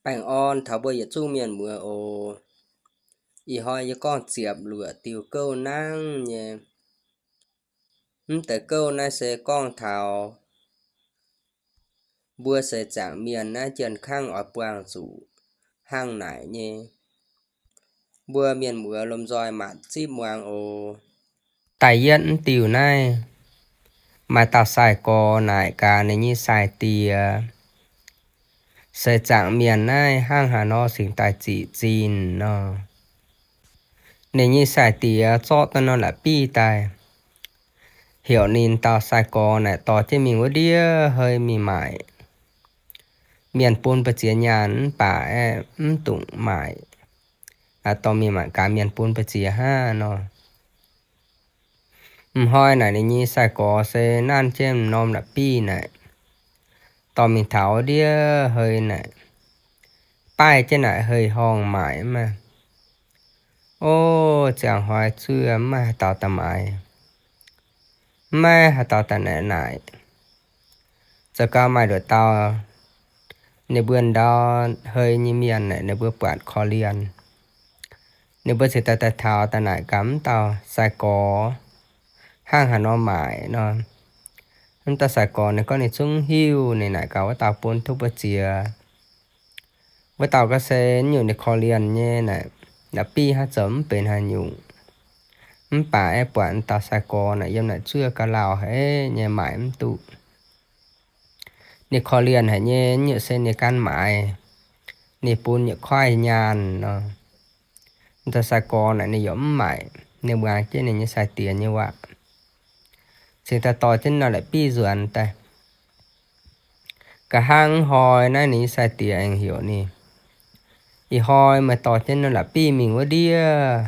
Baengh orn taux mbuo yietc zungv mienh muoz oc. Ih hnoi yie gorngv ziepc luoqc diuh gouv nangv nyei. Mv deix gouv naaiv se gorngv taux mbuo seix zaangc mienh naaiv jien kangv oix buangh zuqc hnangv naaic nyei. Mbuo mienh muoz lomh nzoih maanc zipv muangx oc. Da'yietv mv diuh naaiv, maaih dauh sai-gorx naaic gaax ninh nyei sai-diex, seix zaangc mienh naaiv hnangv haaix nor cingx daaih ziqc zinh nor. Ninh nyei sai-diex zorqv daaih norm la'bieiv daaih, heuc ninh dauh sai-gorx naaic dorh jienv mingh wuov ndiev hei mingh maaic. Mienh bun mbu'ziex nyaanh mv baac aeqv, mv dungx maaic. Dorh mingh maaic gaax mienh bun mbu'ziex hnangv nor. M'hnoi naaic ninh nyei sai-gorx se nanv jienv norm la'bieiv naaic, dorh mingh taux wuov ndiev hei naaic, baaiv jienv naaic hei-horngh maaic maah. O, ziangh hnoi zuov mv maaih haaix dauh daaih maaiz, mv maaih haaix dauh daaih naaic naaic. Zoux gau maaih nduqc dauh ninh mbuo ndau hei nyei mienh naaic ninh mbuo buatc korv-lienh. Ninh mbuo cingx daaih daaih taux daaih naaic gaax mv dauh sai-gorx hnangv haaix nor maaic nor. Mv dauh sai-gorx ninh gorngv ninh zungv hiuv, ninh naaic gaax wuov dauh bun duqv mbu'ziex. Wuov dauh gorngv se nyungc ninh korv-lienh nyei naaic, la'bieiv hnangv zoux mv benx haaix nyungc. Mv baac aeqv, buatc dauh sai-gorx naaic yiem naaic zuov ga'lauh haic nyei maaic mv duqv. Ninh korv-lienh haic nyei, nyungc se ninh gan maaiz, ninh bun yietc koiv nyaanh nor. Dauh sai-gorx naaic ninh yaac mv maaic, ninh muangx jienv ninh nyei sai-diex nyei waac, cingx daaih dorh jienv norm la'bieiv nzuonx daaih. Nqa'haav hnoi naaiv ninh nyei sai-diex aengx heuc ninh, ih hnoi meih dorh jienv norm la'bieiv mingh wuov ndiev,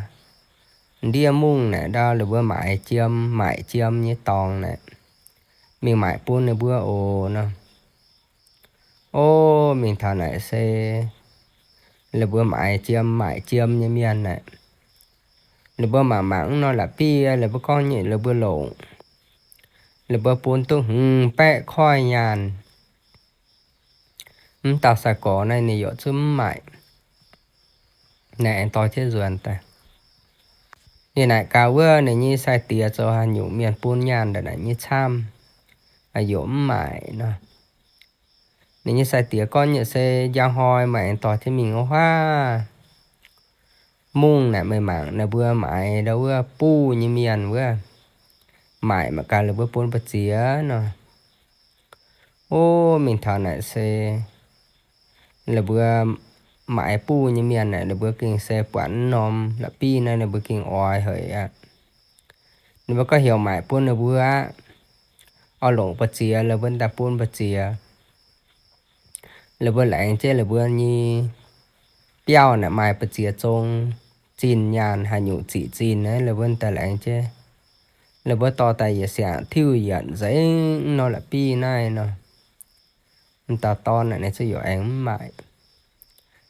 ndiev mungv naaic ndau lih mbuo maaiz jiem, maaic jiem nyei dorngx naaic, mingh maaic bun ninh mbuo oc nor. O, mingh taux naaic se lih mbuo maaiz jiem, maaic jiem nyei mienh naaic, lih mbuo mangc mangc mv norm la'bieiv, lih mbuo gorngv nyei lih mbuo longc, lih mbuo bun duqv hmz baeqv koiv nyaanh. Mv dauh sai-gorx naaiv ninh yaac zungv mv maaic. Naaic aengx dorh jienv nzuonx daaih. Ninh naaic gaax wuov ninh nyei sai-diex zoux haaix nyungc mienh bun nyaanh ndongc naaic nyei camv, yaac mv maaic nor. Ninh nyei sai-diex gorngv nyei se, njang hnoi meih aengx dorh jienv mingh wuov huaav mungv naaic meih mangc ninh mbuo maaiz ndau wuov buv nyei mienh wuov, maaic mangc gaax lih mbuo bun mbu'ziex nor. O, mingh taux naaic se lih mbuo maaiz buv nyei mienh naaic ninh mbuo gengh se buatc mv norm la'bieiv naaiv ninh mbuo gengh oix haic aqv. Ninh mbuo gorngv heuc maaic bun ninh mbuo aqv. Oix longc mbu'ziex lih mbuo daaih bun mbu'ziex. Lih mbuo laengz jienv lih mbuo nyei biauv naaic maaih mbu'ziex zong zinh nyaanh haaix nyungc ziqc zinh naaiv lih mbuo daaih laengz jienv. Lih mbuo dorh daaih yietc siangx tiuv yienc nzengc mv norm la'bieiv naaiv nor. Mv dauh dorn naaic ninh zungv yaac aengx mv maaic.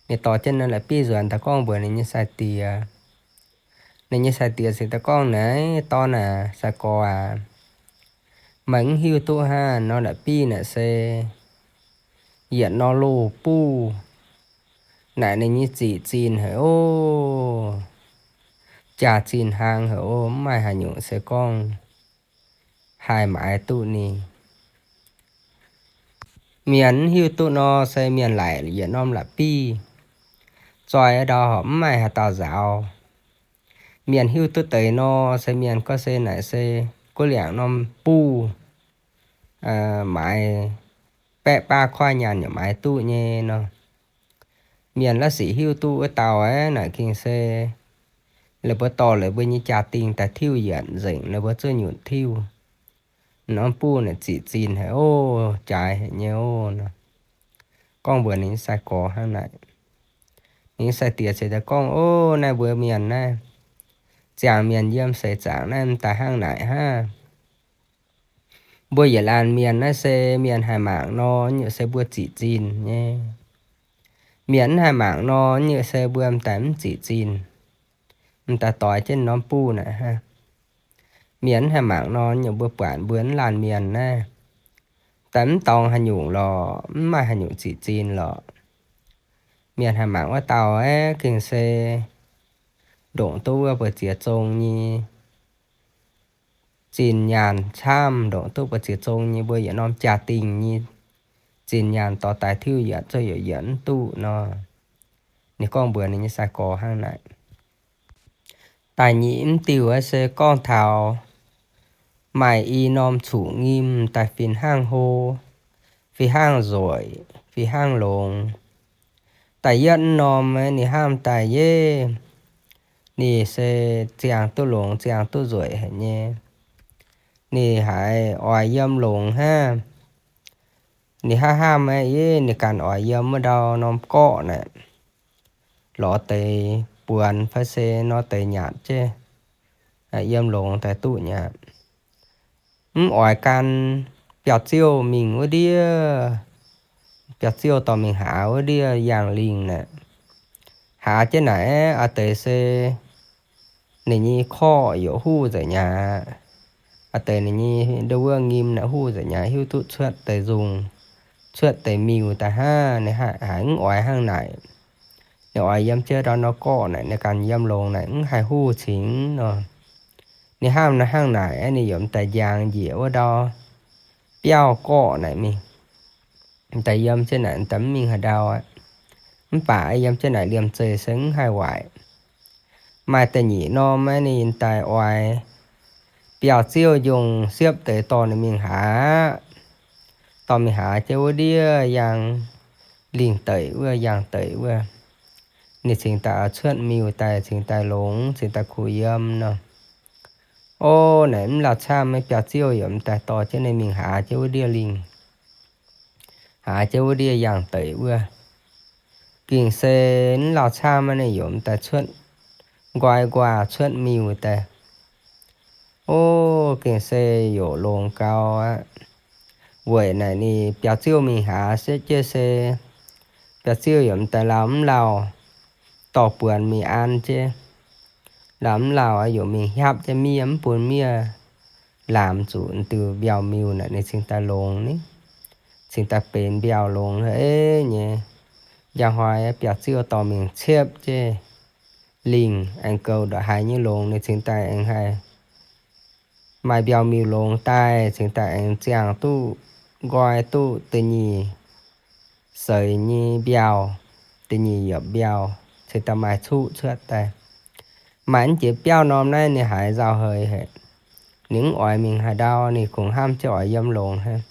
Ninh dorh jienv norm la'bieiv nzuonx daaih gorngv mbuox ninh nyei sai-diex. Ninh nyei sai-diex cingx daaih gorngv naaic, dorn aac, sai-gorx aac, meih mv hiuv duqv hnangv, norm la'bieiv naaic se yietc norm loz-buv naaic ninh nyei ziqc zinh haic oc. Jaax-zinh hlang haic oc, mv maaih haaix nyungc se gorngv haih maaiz duqv ninh. Mienh mv hiuv duqv nor se mienh laic yietc norm la'bieiv, zoih ndau horpc mv maaih haaix dauh nzaaux. Mienh hiuv duqv deix nor se mienh gorngv se naaic se guv liangc norm buv maaiz baeqv baav koiv nyaanh yaac maaiz duqv nyei nor. Mienh la'sic hiuv duqv wuov dauh aeqv, naaic gengh se lih mbuo dorh lih mbuo nyei jaa-dingh daaih tiuv yienc nzengc, lih mbuo zuov nyunc tiuv. Norm buv naaic ziqc zinh haic oc, jaaix haic nyei oc nor. Gorngv mbuox ninh nyei sai-gorx hnangv naaic. Ninh nyei sai-diex cingx daaih gorngv, O, naaiv mbuo mienh naaiv, ziangh mienh yiem seix zaangc naaiv m'daaih hnangv naaic hnangv. Mbuo yietc laanh mienh naaiv se mienh haih mangc nor, nyungc se mbuo ziqc zinh nyei. Mienh mv haih mangc nor, nyungc se mbuo m'daaih mv ziqc zinh. M'daaih doix jienv norm buv naaic hnangv. Mienh mv haih mangc nor, nyungc mbuo buatc mbuo mv laanh mienh naaiv, daaih mv dorngx haaix nyungc lorqc, mv maaih haaix nyungc ziqc zinh lorqc. Mienh haih mangc wuov dauh aeqv, gengh se ndongc duqv wuov mbu'ziex zong nyei zinh nyaanh camv, ndongc duqv mbu'ziex zong nyei mbuo yietc norm jaa-dingh nyei zinh nyaanh dorh daaih tiuv yietc zungv yietc yietc mv duqv nor. Ninh gorngv mbuox ninh nyei sai-gorx hnangv naaic. Da'nyeic mv diuh se gorngv taux maaih i norm cuqv-nyim daaih fih hnangv hlo, fih hnangv nzueic, fih hnangv longx. Da'yietv norm ninh hnamv daaih yie, ninh se ziangh duqv longx, ziangh duqv nzueic haic nyei. Ninh haiz oix yiem longx hnangv. Ninh hnamv hnamv aeqv, yie ninh ganh oix yiem wuov ndau norm gorqv naaic, lorz deix buonc fai se nor deix nyaatc jienv, yiem longx daaih duqv nyaatc. Mv oix gan biauv-ziouv mingh wuov ndiev, biauv-ziouv dorh mingh haaz wuov ndiev yangh lingh naaic. Haaz jienv naaic aeqv, deix se ninh nyei korqv yaac huv nzengc nyei aqv. Deix ninh nyei ndau wuov nyim naaic huv nzengc nyei aqv, hiuv duqv cuotv deix nzungh, cuotv deix miuc daaih hnangv. Ninh haiz mv oix hnangv naaic. Ninh oix yiem jienv ndau norm gorqv naaic, ninh ganh yiem longx naaic mv haih huv cingx nor. Ninh hnamv hnangv naaic aeqv, ninh yaac m'daaih njang njiec wuov ndau biauv gorqv naaic mingh. M'daaih yiem jienv naaic, m'daaih mv mingh haaix ndau aqv. Mv baac yiem jienv naaic liemh zeih se mv haih waaic. Maaih da'nyeic norm aeqv, ninh daaih oix biauv-ziouv njongh siepv deix dorh ninh mingh haaz. Dorh mingh haaz jienv wuov ndiev yangh lingh deic wuov, yangh deic wuov. Ninh cingx daaih cuotv miuc daaih, cingx daaih longx, cingx daaih kuh yiem nor. O, naaic mv lauh camv, biauv-ziouv yaac m'daaih dorh jienv ninh mingh haaz jienv wuov ndiev lingh, haaz jienv wuov ndiev yangh deic wuov. Gengh se mv lauh camv, ninh yaac m'daaih cuotv nqoi nquaah, cuotv miuc daaih. O, gengh se yaac longx gau aqv. Weic naaic ninh biauv-ziouv mingh haaz siepv jienv se, biauv-ziouv yaac m'daaih lauh mv lauh dorh buonc mingh an jienv. Lauh mv lauh yaac mingh hiaapv jienv miev, mv bun miev laamx zuqc diuh mbiauh miuc naaic, ninh cingx daaih longx ni, cingx daaih benx mbiauh longx eix nyei. Njang hnoi biauv-ziouv dorh mingh ciepv jienv lingh, aengx goux ndongc haaix nyei longx, ninh cingx daaih aengx haih maaih mbiauh miuc longx daaih, cingx daaih aengx ziangh duqv nqoi duqv da'nyeic seix nyei mbiauh, da'nyeic yiemc mbiauh, cingx daaih maaih cuqv cuotv daaih. Maaih mv jiex biauv norm naaiv ninh haiz nzauh heix haic. Ninh mv oix mingh haaix ndau, ninh kungx hnamv jienv oix yiem longx hnangv.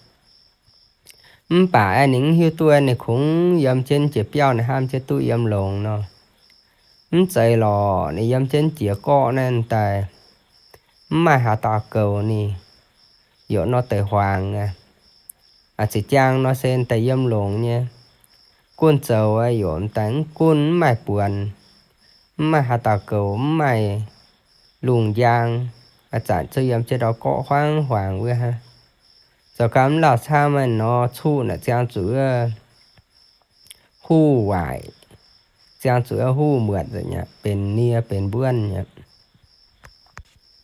Mv baac aeqv, ninh mv hiuv duqv ninh kungx yiem jienv jiex biauv, ninh hnamv jienv duqv yiem longx nor. Mv zeiz lorqc, ninh yiem jienv jiex gorqv naaiv daaih, mv maaih haaix dauh goux ninh, yaac nor deix huaangx aqv. Ziex jaang nor se daaih yiem longx nyei. Gunv zoux yaac daaih mv gunv, mv maaih buonc, mv maaih haaix dauh goux, mv maaih lungh njang, zanc zuqc yiem jienv ndau gorqv huaangx huaangx wuov hnangv. Zoux gau mv lauh camv, maaih nor cuqv naaic ziangh zuqc wuov huv waaic, ziangh zuqc wuov huv muotc nzengc aqv, benx nie benx mbuonv aqv.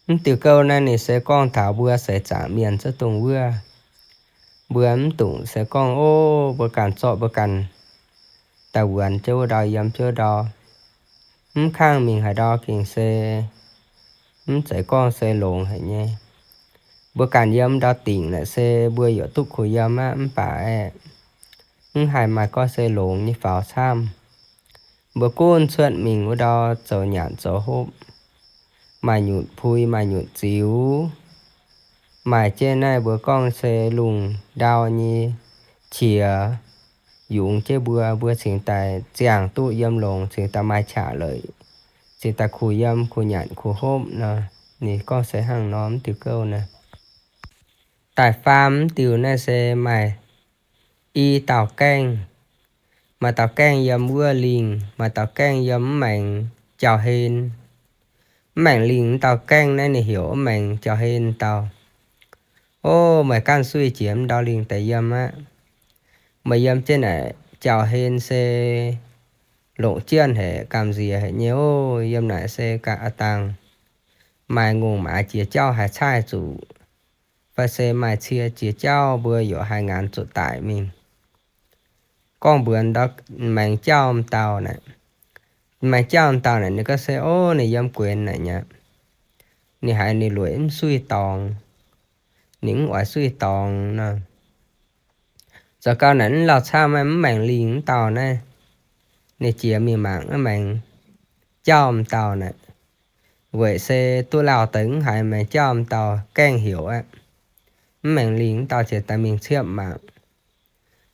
Mv diuh gouv naaiv ninh se gorngv taux mbuo seix zaangc mienh zungv dongh wuov. Mbuo mv dungx se gorngv, o, mbuo ganh zorqv mbuo ganh daaih wuonx jienv wuov ndau yiem jienv wuov ndau, mv kangv mingh haaix ndau gengh se mv zeiz gorngv se longx haic nyei. Mbuo ganh yiem ndau dingc naaic se mbuo yaac duqv kuh yiem aqv, mv baac aeqv, mv haih maaih gorngv se longx nyei faaux camv. Mbuo gunv cuotv mingh wuov ndau zoux nyanc zoux hopv, maaih nyutc pui maaih nyutc ziux, maaih jienv naaiv mbuo gorngv se lungh ndau nyei qiex yungz jienv mbuo, mbuo cingx daaih ziangh duqv yiem longx, cingx daaih maaih qaqv leic, cingx daaih kuh yiem kuh nyanc kuh hopv nor. Ninh gorngv se hnangv nor mv diuh gouv naaiv. Da'faam mv diuh naaiv se maaih i dauh gaengh. Maaih dauh gaengh yiem wuov lingh, maaih dauh gaengh yiem mv maengx jauv-hlen. Mv maengx lingh wuov dauh gaengh naaiv ninh heuc mv maengx jauv-hlen dauh, o, meih ganh sueih jiex wuov ndau lingh daaih yiem aqv. Meih yiem jienv naaic jauv-hlen se longc jienv haic, gamh nziex haic nyei o. Yiem naaic se ga'naaiv dangh maaih ngongh maaz jiex jauv haih caaiv zuqc, fai se maaih cie jiex jauv mbuo yaac haih ngaanc zuqc daic mingh. gorngv mbuox ndau maengx jauv m'dauh naaic. Maengx jauv m'dauh naaic ninh gorngv se, ov, ninh yiem guenx naaic nyei. Ninh haiz ninh lueic mv suiv dorngx, ninh mv oix suiv dorngx nor. Zoux gau naaic mv lauh camv maiv, mv maengx lingh m'dauh naaiv, ninh jiex mingh mangc mv maengx jauv m'dauh naaic. Weic se duqv lauh deix mv haiz maengx jauv m'dauh gaengh heuc aqv. Mv maengx lingh m'dauh jiex daaih mingh ciepv mangc.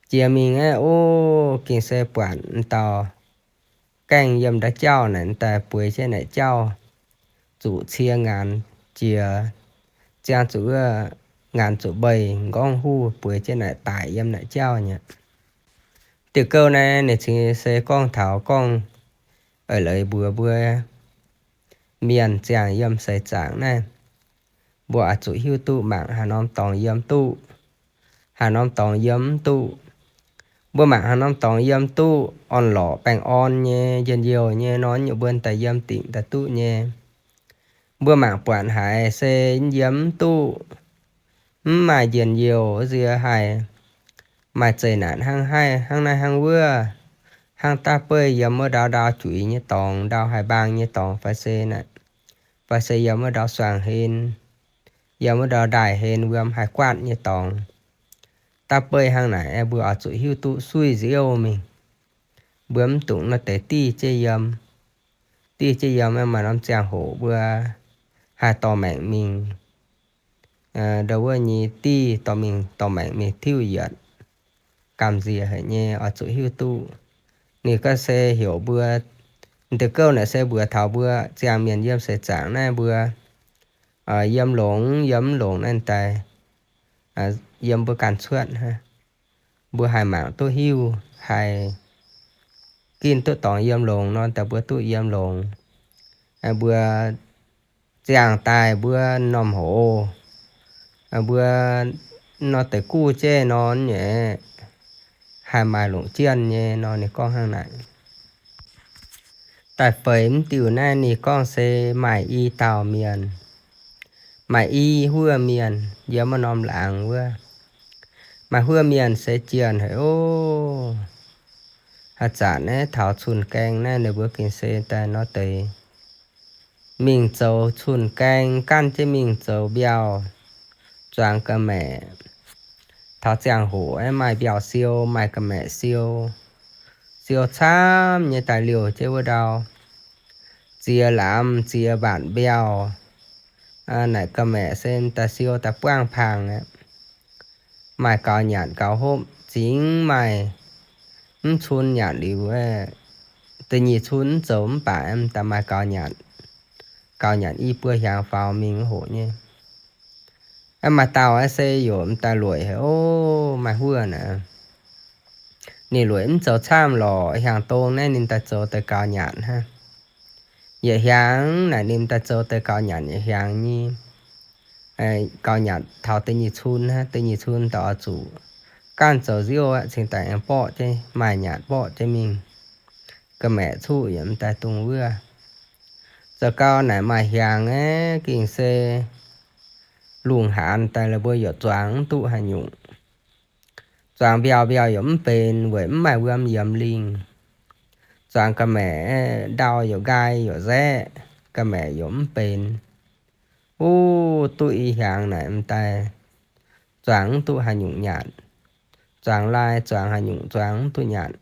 Jiex mingh aeqv, ov, gengh se buatc m'dauh gaengh yiem ndau jauv naaic daaih bueix jienv naaic jauv, zuqc cie ngaanc jiex, ziangh zuqc wuov ngaanc zuqc mbeix nqorngv huv bueix jienv naaic daic yiem naaic jauv nyei. Diuh gouv naaiv ninh cingx se gorngv taux gorngv eix leiz mbuox mbuo mienh ziangh yiem seix zaangc naaiv, mbuo oix zuqc hiuv duqv mangc haaix norm dorngx yiem duqv, haaix norm dorngx yiem mv duqv. Mbuo mangc haaix norm dorngx yiem duqv, orn-lorqc baengh orn nyei, njien-youh nyei nor, nyungc mbuo daaih yiem dingc daaih duqv nyei. Mbuo mangc buatc haiz se yiem mv duqv, mv maaih njien-youh, nziex haih maaih zeqc naanc hnangv haih, hnangv naaiv hnangv wuov, hnangv da'beiv yiem wuov ndau ndau juiz nyei dorngx, ndau haih mbaang nyei dorngx fai se naaic, fai se yiem wuov ndau suangx hlen, yiem wuov ndau ndaaih hlen wuom haih guaatv nyei dorngx. Da'beiv hnangv naaic, mbuo oix zuqc hiuv duqv suiv nziouv mingh. Mbuo mv dungx nor deix div jienv yiem. Div jienv yiem maaih norm ziangh hoc mbuo haih dorh maengc mingh, ndau wuov nyei div dorh mingh, dorh maengc mingh tiuv yietc. Gamh nziex haic nyei, oix zuqc hiuv duqv. Ninh gorngv se heuc mbuo, diuh gouv naaic se mbuox taux mbuo ziangh mienh yiem seix zaangc naaiv mbuo yiem longx yiem mv longx naaiv daaih, yiem mbuo ganh cuotv hnangv. Mbuo haih mangc duqv hiuv, haih ginv duqv dorngx yiem longx nor, daaih mbuo duqv yiem longx. Mbuo ziangh daaih mbuo m'normh hoz, mbuo nor deix guv jienv nor nyei, haih maaih longc jienv nyei nor, ninh gorngv hnangv naaic. Daaih feix mv diuh naaiv ninh gorngv se maaih i dauh mienh, maaih i huov mienh yiem wuov norm laangz wuov. Maaih huov mienh se jienh haic oc. Haaix zanc naaiv taux cun-gaeng naaiv ninh mbuo gengh se daaih nor deix mingh zoux cun-gaeng, ganv jienv mingh zoux mbiauh, zuangx ga'maeqc. Taux ziangh hoc aeqv, maaih mbiauh siou, maaih ga'maeqc siou. Siou camv nyei daaih liouh jienv wuov ndau, ziex lamz ziex mbatc mbiauh. Naaic ga'maeqc se daaih siou daaih buangv pangx aqv. Maaih gaux nyanc gaux hopv, zingx maaih mv cun nyanc liuz, da'nyeic cun mv zoux mv baac daaih maaih gaux nyanc, gaux nyanc i buo hiaangx faaux mingh hoc nyei. Maaih dauh se yaac m'daaih lueic haic oc, maaih huov naaic. Ninh lueic mv zoux camv lorqc, hiaangx dong naaiv ninh daaih zoux deix gaux nyanc hnangv. Yietc hiaangx naaic ninh daaih zoux deix gaux nyanc yietc hiaangx nyei. Gaux nyanc taux da'nyeic cun hnangv, da'nyeic cun daaih oix zuqc gaanv zoux nziouv aqv, cingx daaih aengx borqv jienv, maaih nyanc borqv jienv mingh. Ga'maeqc cuqv yaac m'daaih dungx wuov. Zoux gau naaic maaih hiaangx aeqv, gengh se lungh haanz daaih la'buo yaac zuangx mv duqv haaix nyungc. Zuangx mbiauh, mbiauh yaac mv benx weic mv maaih wuom yiemx lingh. Zuangx ga'maeqc, ndau yaac nqaai yaac nzaeqv, ga'maeqc yaac mv benx. Uv, duqv i hiaangx naaic m'daaih zuangx mv duqv haaix nyungc nyanc. Zuangx lai zuangx haaix nyungc zuangx mv duqv nyanc.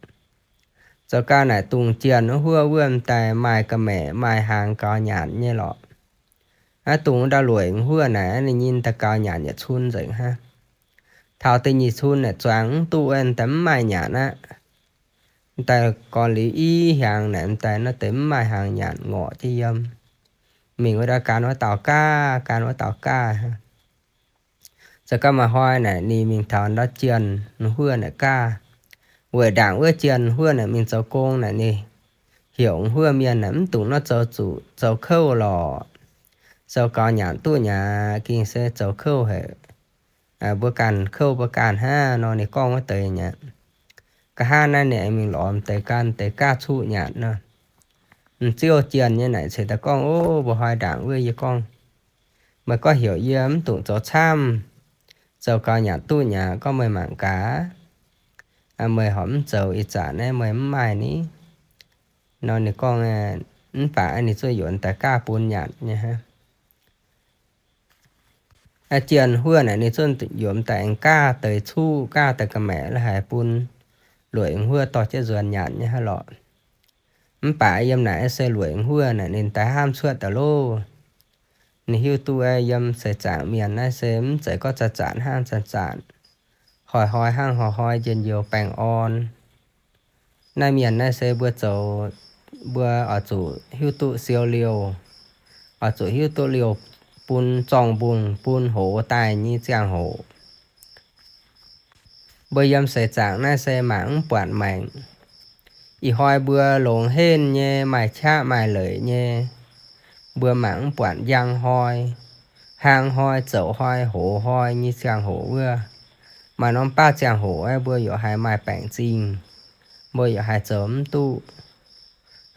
Zoux gau naaic dungx jienh wuov huov wuov m'daaih maaih ga'maeqc maaih hnaangx gaux nyanc nyei lorqc. Aav dungx ndau lueic huov naaic ninh nyei daaih gaux nyanc yietc cun nzengc hnangv. Taux da'nyeic cun naaic zuangx mv duqv, m'daaih mv maaih nyanc aqv. M'daaih gorngv liuz i hiaangx naaic m'daaih naaiv deix mv maaih hnaangx nyanc, ngorc jienv yiem. Mingh wuov ndau gan wuov dauh gaav, gan wuov dauh gaav. Zoux gau maaih hnoi naaic ninh mingh taux ndau jienh huov naaic gaav. Weic ndaangc wuov jienh huov naaic mingh zoux gong naaic ninh heuc huov mienh naaic mv dungx nor zoux zuqc zoux kouv lorqc. Zoux gaux nyanc duqv nyei aqv, gengh se zoux kouv haic. Mbuo ganh kouv mbuo ganh hnangv nor ninh gorngv wuov deix nyei. Nqa'haav naaiv ninh aengx mingh lorz m'deix gan deix gaav cuqv nyanc nor. M'ziouv jienh nyei naaic ceix daaih gorngv, Ov, mbuo hnoi ndaangc wuov yie gorngv, meih gorngv heuc yie mv dungx zoux camv, zoux gaux nyanc duqv nyei aqv, gorngv meih mangc gaax. Meih horpc mv zoux ih zanc naaiv meih mv maaih ni? Nor ninh gorngv, mv baac ninh zuqc yonc daaih gaav bun nyanc nyei hnangv. Jienh huov naaic ninh zuqc yonc daaih aengx gaav deix cuqv, gaav deix ga'maeqc la'haic bun lueic huov dorh jienv nzuonx nyanc nyei hnangv lorqc. Mv baac yiem naaic se lueic huov naaic ninh daaih hnamv cuotv daaih loh. Ninh hiuv duqv yiem seix zaangc mienh naaiv se mv zeiz gorngv zanc-zanc hnangv zanc-zanc, hnoi-hnoi hnangv hnoi-hnoi, njien-youh baengh orn. Naaiv mienh naaiv se mbuo zoux, mbuo oix zuqc hiuv duqv siou liouh, oix zuqc hiuv duqv liouh bun zorng-mbungh, bun hoz daaih nyei ziangh hoc. Mbuo yiem seix zaangc naaiv se mangc mv buatc maengc. Ih hnoi mbuo longx henv nyei, maaih qaqv maaih leic nyei, mbuo mangc mv buatc njang hnoi, hlang hnoi, zoux hnoi, hoz hnoi nyei ziangh hoc wuov. Maaih norm baav ziangh hoc aeqv, mbuo yaac haih maaih baengc zingh, mbuo yaac haih zoux mv duqv.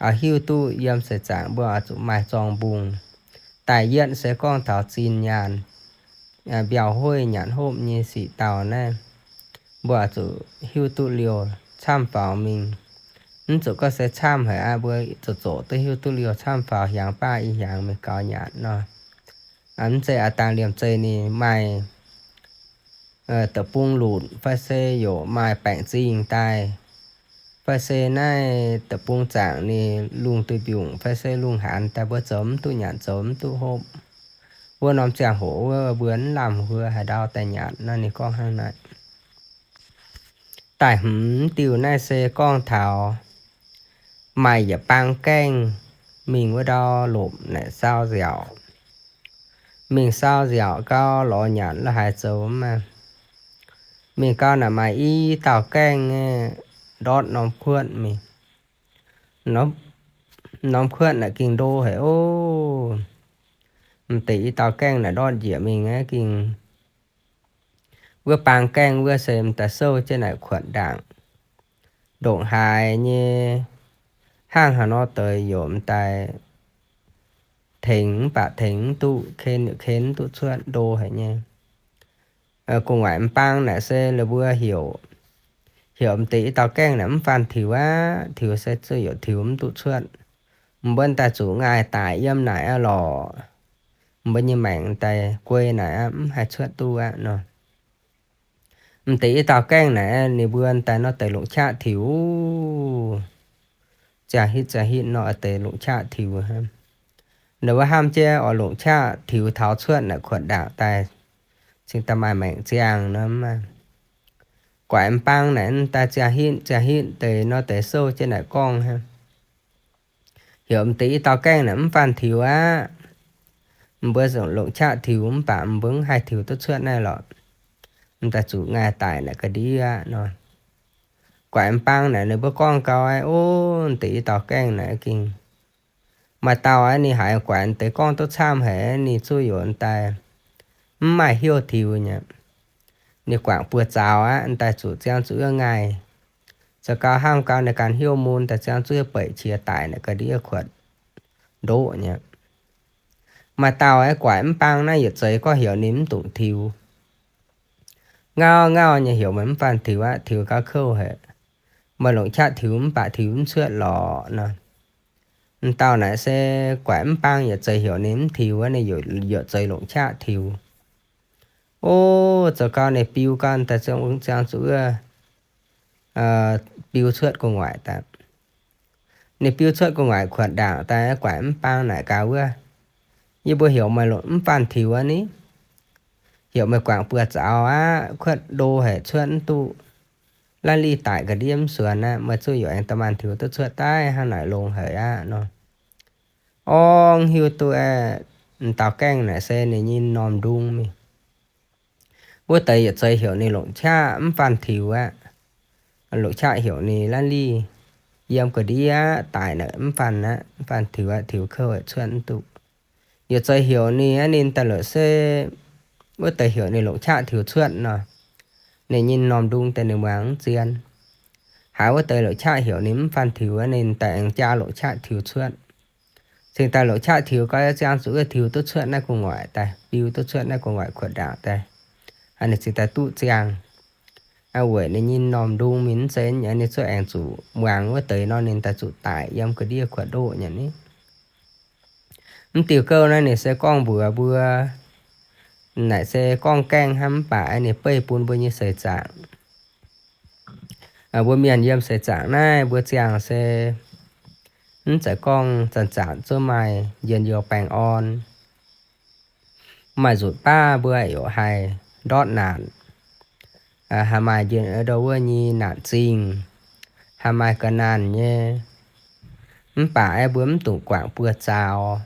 Oix hiuv duqv yiem seix zaangc mbuo oix zuqc maaih zorng-mbungh. Daaih yietv se gorngv taux zinh nyaanh, mbiauh hoiv nyanc hopv nyei sic dauh naaiv, mbuo oix zuqc hiuv duqv liouh camv faaux mingh. Mv zuqc gorngv se camv haic aqv, mbuo zoqc zoqc duqv hiuv duqv liouh camv faaux hiaangx baav i hiaangx mingh gaux nyanc nor. Mv zeiz aav dangh liemh zeih ninh maaih deic-bung lunc fai se yaac maaih baengc zingh daaih, fai se naaiv deic-bung zaangc ninh lungh duih mbiungc fai se lungh haanz daaih mbuo zoux mv duqv nyanc zoux mv duqv hopv. Wuov norm ziangh hoc wuov mbuo mv lamh huo haaix ndau daaih nyanc nor, ninh gorngv hnangv naaic. Daaih hmz diuh naaiv se gorngv taux maaih yietc bang gaengh mingh wuov ndau lopc naaic saau nziaauc. Mingh saau nziaauc gau lorz nyanc la'haaix zoux mv maaih. Mingh gau naaic maaih i dauh gaengh ndortv norm kuotv mingh. Norm kuotv naaic gengh ndo haic oc. M'deix i dauh gaengh naaic ndortv njiec mingh aeqv, gengh wuov bang gaengh wuov se m'daaih souv jienv naaic kuotv ndaangc. Ndongc haaix nyei hnangv haaix nor deix yaac m'daaih tengx mv baac tengx mv duqv, ken yaac ken mv duqv cuotv, ndo haic nyei. Gu'nguaaic m'bang naaic se la'buo heuc, heuc m'deix i dauh gaengh naaic mv faanh tiux aqv. Tiux se zuqc yaac tiux mv duqv cuotv. M'buo daaih zuqc ngaih daic yiem naaic aqv lorqc. M'buo nyei maengc daaih guei naaic aqv, mv haih cuotv duqv aqv nor. M'deix i dauh gaengh naaic ninh mbuo daaih nor deix longc qaqv tiux. Ziangh hitv ziangh hitv nor deix longc qaqv tiux hnangv. Ninh mbuo hnamv jienv oix longc qaqv tiux taux cuotv naaic kuotv ndaangc daaih, cingx daaih maaih maengc ziangh nor. Guaix m'bang naaic daaih ziangh hitv ziangh hitv deix nor deix souv jienv naaic gorngv hnangv. Heuc m'deix i dauh gaengh naaic mv faanh tiux aqv. M'buo longc qaqv tiux mv baac m'buo mv haih tiux duqv cuotv naaiv lorqc. M'daaih zuqc ngaih daic naaic ga'ndiev aqv nor. Guaix m'bang naaic ninh mbuo gorngv gau aqv, ov, m'deix i dauh gaengh naaic gengh maaih dauh aqv, ninh haiz guaix m'deix gorngv duqv camv haic, ninh zuqv yaac daaih mv maaih heuc tiux nyei. Ninh guangc buoz zaux aqv, daaih zuqc ziangh zuqc wuov ngaih. Zoux gau hnamv gau ninh ganh heuc mun daaih ziangh zuqc wuov beic qiex daic naaic ga'ndiev kuotv ndoqv nyei. Maaih dauh aqv, guaix m'bang naaiv yietc zeiz gorngv heuc ninh mv dungx tiux. Ngauv ngauv nyei heuc meih mv faanh tiux aqv, tiux gau kouv haic. Meih longc qaqv tiux mv baac tiux mv cuotv lorqc nor. M'dauh naaic se guaix m'bang yietc zeiz heuc ninh mv tiux aqv, ninh yaac zeiz longc qaqv tiux. Ov, zoux gau ninh biu gau daaih ziangh zuqc wuov biu cuotv gu'nguaaic daaih. Ninh biu cuotv gu'nguaaic kuotv ndaangc daaih guaix m'bang naaic gaax wuov, yie mbuo heuc meih longc mv faanh tiux aqv ni? Heuc meih guangc buoz zaux aqv, kuotv ndo haic cuotv mv duqv, la'lih daic ga'ndiev mv suonx aqv, meih zuqc yaac aengx da'maanh tiux duqv cuotv daaih hnangv naaic longx haic aqv nor. Orv, hiuv duqv aqv, m'dauh gaengh naaic se ninh nyei m'normh ndung mingh. Wuov deix yietc zeiz heuc ninh longc qaqv mv faanh tiux aqv. Longc qaqv heuc ninh la'lih yiem ga'ndiev aqv, daic naaic mv faanh aqv, mv faanh tiux aqv, tiux kouv cuotv mv duqv. Yietc zeiz heuc ninh aqv, ninh daaih la'sic, wuov deix heuc ninh longc qaqv tiux cuotv nor, ninh nyei m'normh ndung daaih ninh muangx mv zien. Haiz wuov deix longc qaqv heuc ninh mv faanh tiux aqv, ninh daaih aengx jaa longc qaqv tiux cuotv. Cingx daaih longc qaqv tiux gau, ziangh zuqc wuov tiux duqv cuotv naaiv gu'nguaaic daaih, biu duqv cuotv naaiv gu'nguaaic kuotv ndaangc daaih. Ninh cingx daaih duqv ziangh. Weic ninh nyei m'normh ndung mingh mv zeiz nyei, ninh cuotv aengx zuqc muangx wuov deix nor, ninh daaih zuqc daic yiem ga'ndiev kuotv ndoqv nyei ni. Mv diuh gouv naaiv ninh se gorngv mbuox mbuo, naaic se gorngv gaengh hnangv mv baac ninh beiv bun mbuo nyei seix zaangc. Mbuo mienh yiem seix zaangc naaiv mbuo ziangh se mv zeiz gorngv zanc-zanc zuov maaih njien-youh baengh orn. Maaih nzunc baav mbuo yaac haih ndortv naanc, haih maaih njien-youh wuov nyei naanc zingh, haih maaih ga'naanh nyei. Mv baac aeqv, mbuo mv dungx guangc buoz-zaux.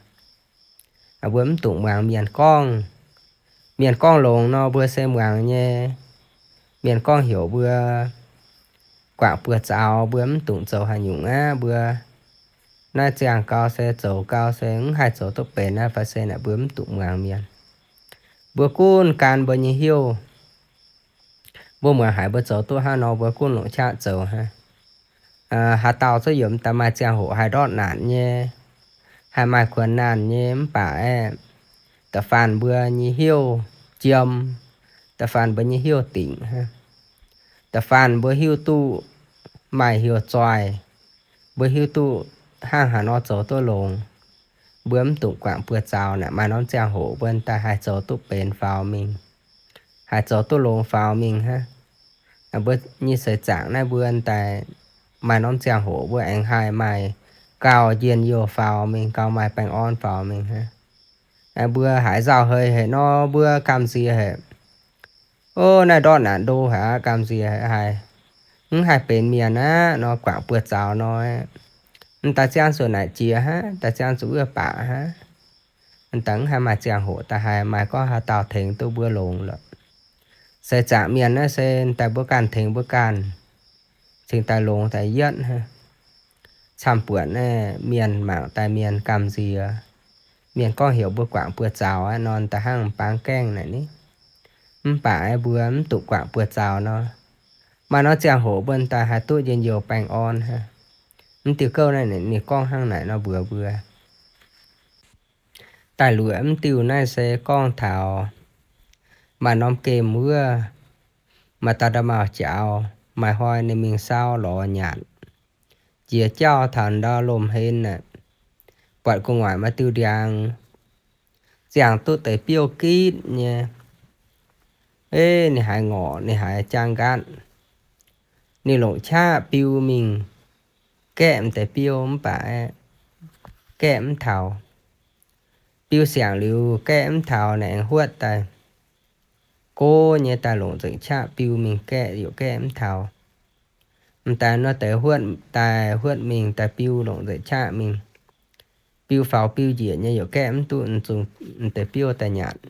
Mbuo mv dungx muangx mienh gorngv. Mienh gorngv longx nor, mbuo se muangx nyei. Mienh gorngv heuc mbuo guangc buoz-zaux, mbuo mv dungx zoux haaix nyungc aqv. Mbuo naaiv ziangh gau se zoux gau se mv haih zoux duqv benx aqv fai se naaic mbuo mv dungx muangx mienh. Mbuo gunv gan mbuo nyei hnyouv. Mbuo muangx haiz mbuo zoux duqv hnangv nor, mbuo gunv longc qaqv zoux hnangv. Haaix dauh zuqc yiem daaih maaih ziangh hoc haih ndortv naanc nyei, haih maaih kuonx naanh nyei, mv baac aeqv, da'faanh mbuo nyei hnyouv jiem, da'faanh mbuo nyei hnyouv dingc hnangv. Da'faanh mbuo hiuv duqv maaih hnyouv zoih, mbuo hiuv duqv hnangv haaix nor zoux duqv longx. Mbuo mv dungx guangc buoz-zaux naaic, maaih norm ziangh hoc mbuo daaih haih zoux duqv benx faaux mingh, haih zoux duqv longx faaux mingh hnangv. Mbuo nyei seix zaangc naaiv mbuo daaih maaih norm ziangh hoc mbuo aengx haih maaih gauh njien-youh faaux mingh, gauh maaih baengh orn faaux mingh hnangv. Mbuo haiz nzauh hei haic nor, mbuo gamh nziex haic. Ov, naaiv ndortv naanc ndo haic aqv, gamh nziex haic, mv haih benx mienh aqv nor, guangc buoz-zaux nor, m'daaih ziangh zuqc naaic jiex hnangv, daaih ziangh zuqc wuov baac hnangv. M'daaih mv haih maaih ziangh hoc daaih haih maaih gorngv haaix dauh tengx duqv mbuo longx lorqc. Seix zaangc mienh naaiv se m'daaih mbuo ganh tengx mbuo ganh, cingx daaih longx daaih yietv hnangv. Camv-buonc naaiv mienh mangc daaih mienh gamh nziex, mienh gorngv heuc mbuo guangc buoz-zaux aqv nor, da'hnangv m'bang gaengh naaic ni. Mv baac aeqv, mbuo mv dungx guangc buoz-zaux nor, maaih norm ziangh hoc mbuo daaih haih duqv njien-youh baengh orn hnangv. Mv diuh gouv naaiv ninh gorngv hnangv naaic nor mbuox mbuo. Da'luoqc mv diuh naaiv se gorngv taux maaih norm gemh wuov, maaih dauh nda'maauh jaux, maaih hnoi ninh mingh saauv lorz nyanc. Jiex jauv taux ndau lomh hlen aeqv, buatc gu'nguaaic maaih diuh ndiangx ziangh duqv deix biouv gitv nyei. Ov, ninh haiz ngorc, ninh haiz jaang nqaatv. Ninh longc qaqv biu mingh gaeqv m'deix biouv mv baac aeqv, gaeqv mv taux. Biu siangx liuz gaeqv mv taux, ninh aengx huotv daaih. Go nyei daaih longc nzengc qaqv biu mingh gaeqv, yaac gaeqv mv taux. M'daaih nor deix huotv daaih huotv mingh daaih biu longc nzengc qaqv mingh. Biu faaux biu njiec nyei yaac gaeqv mv duqv, m'zungh m'deix biouv daaih nyanc.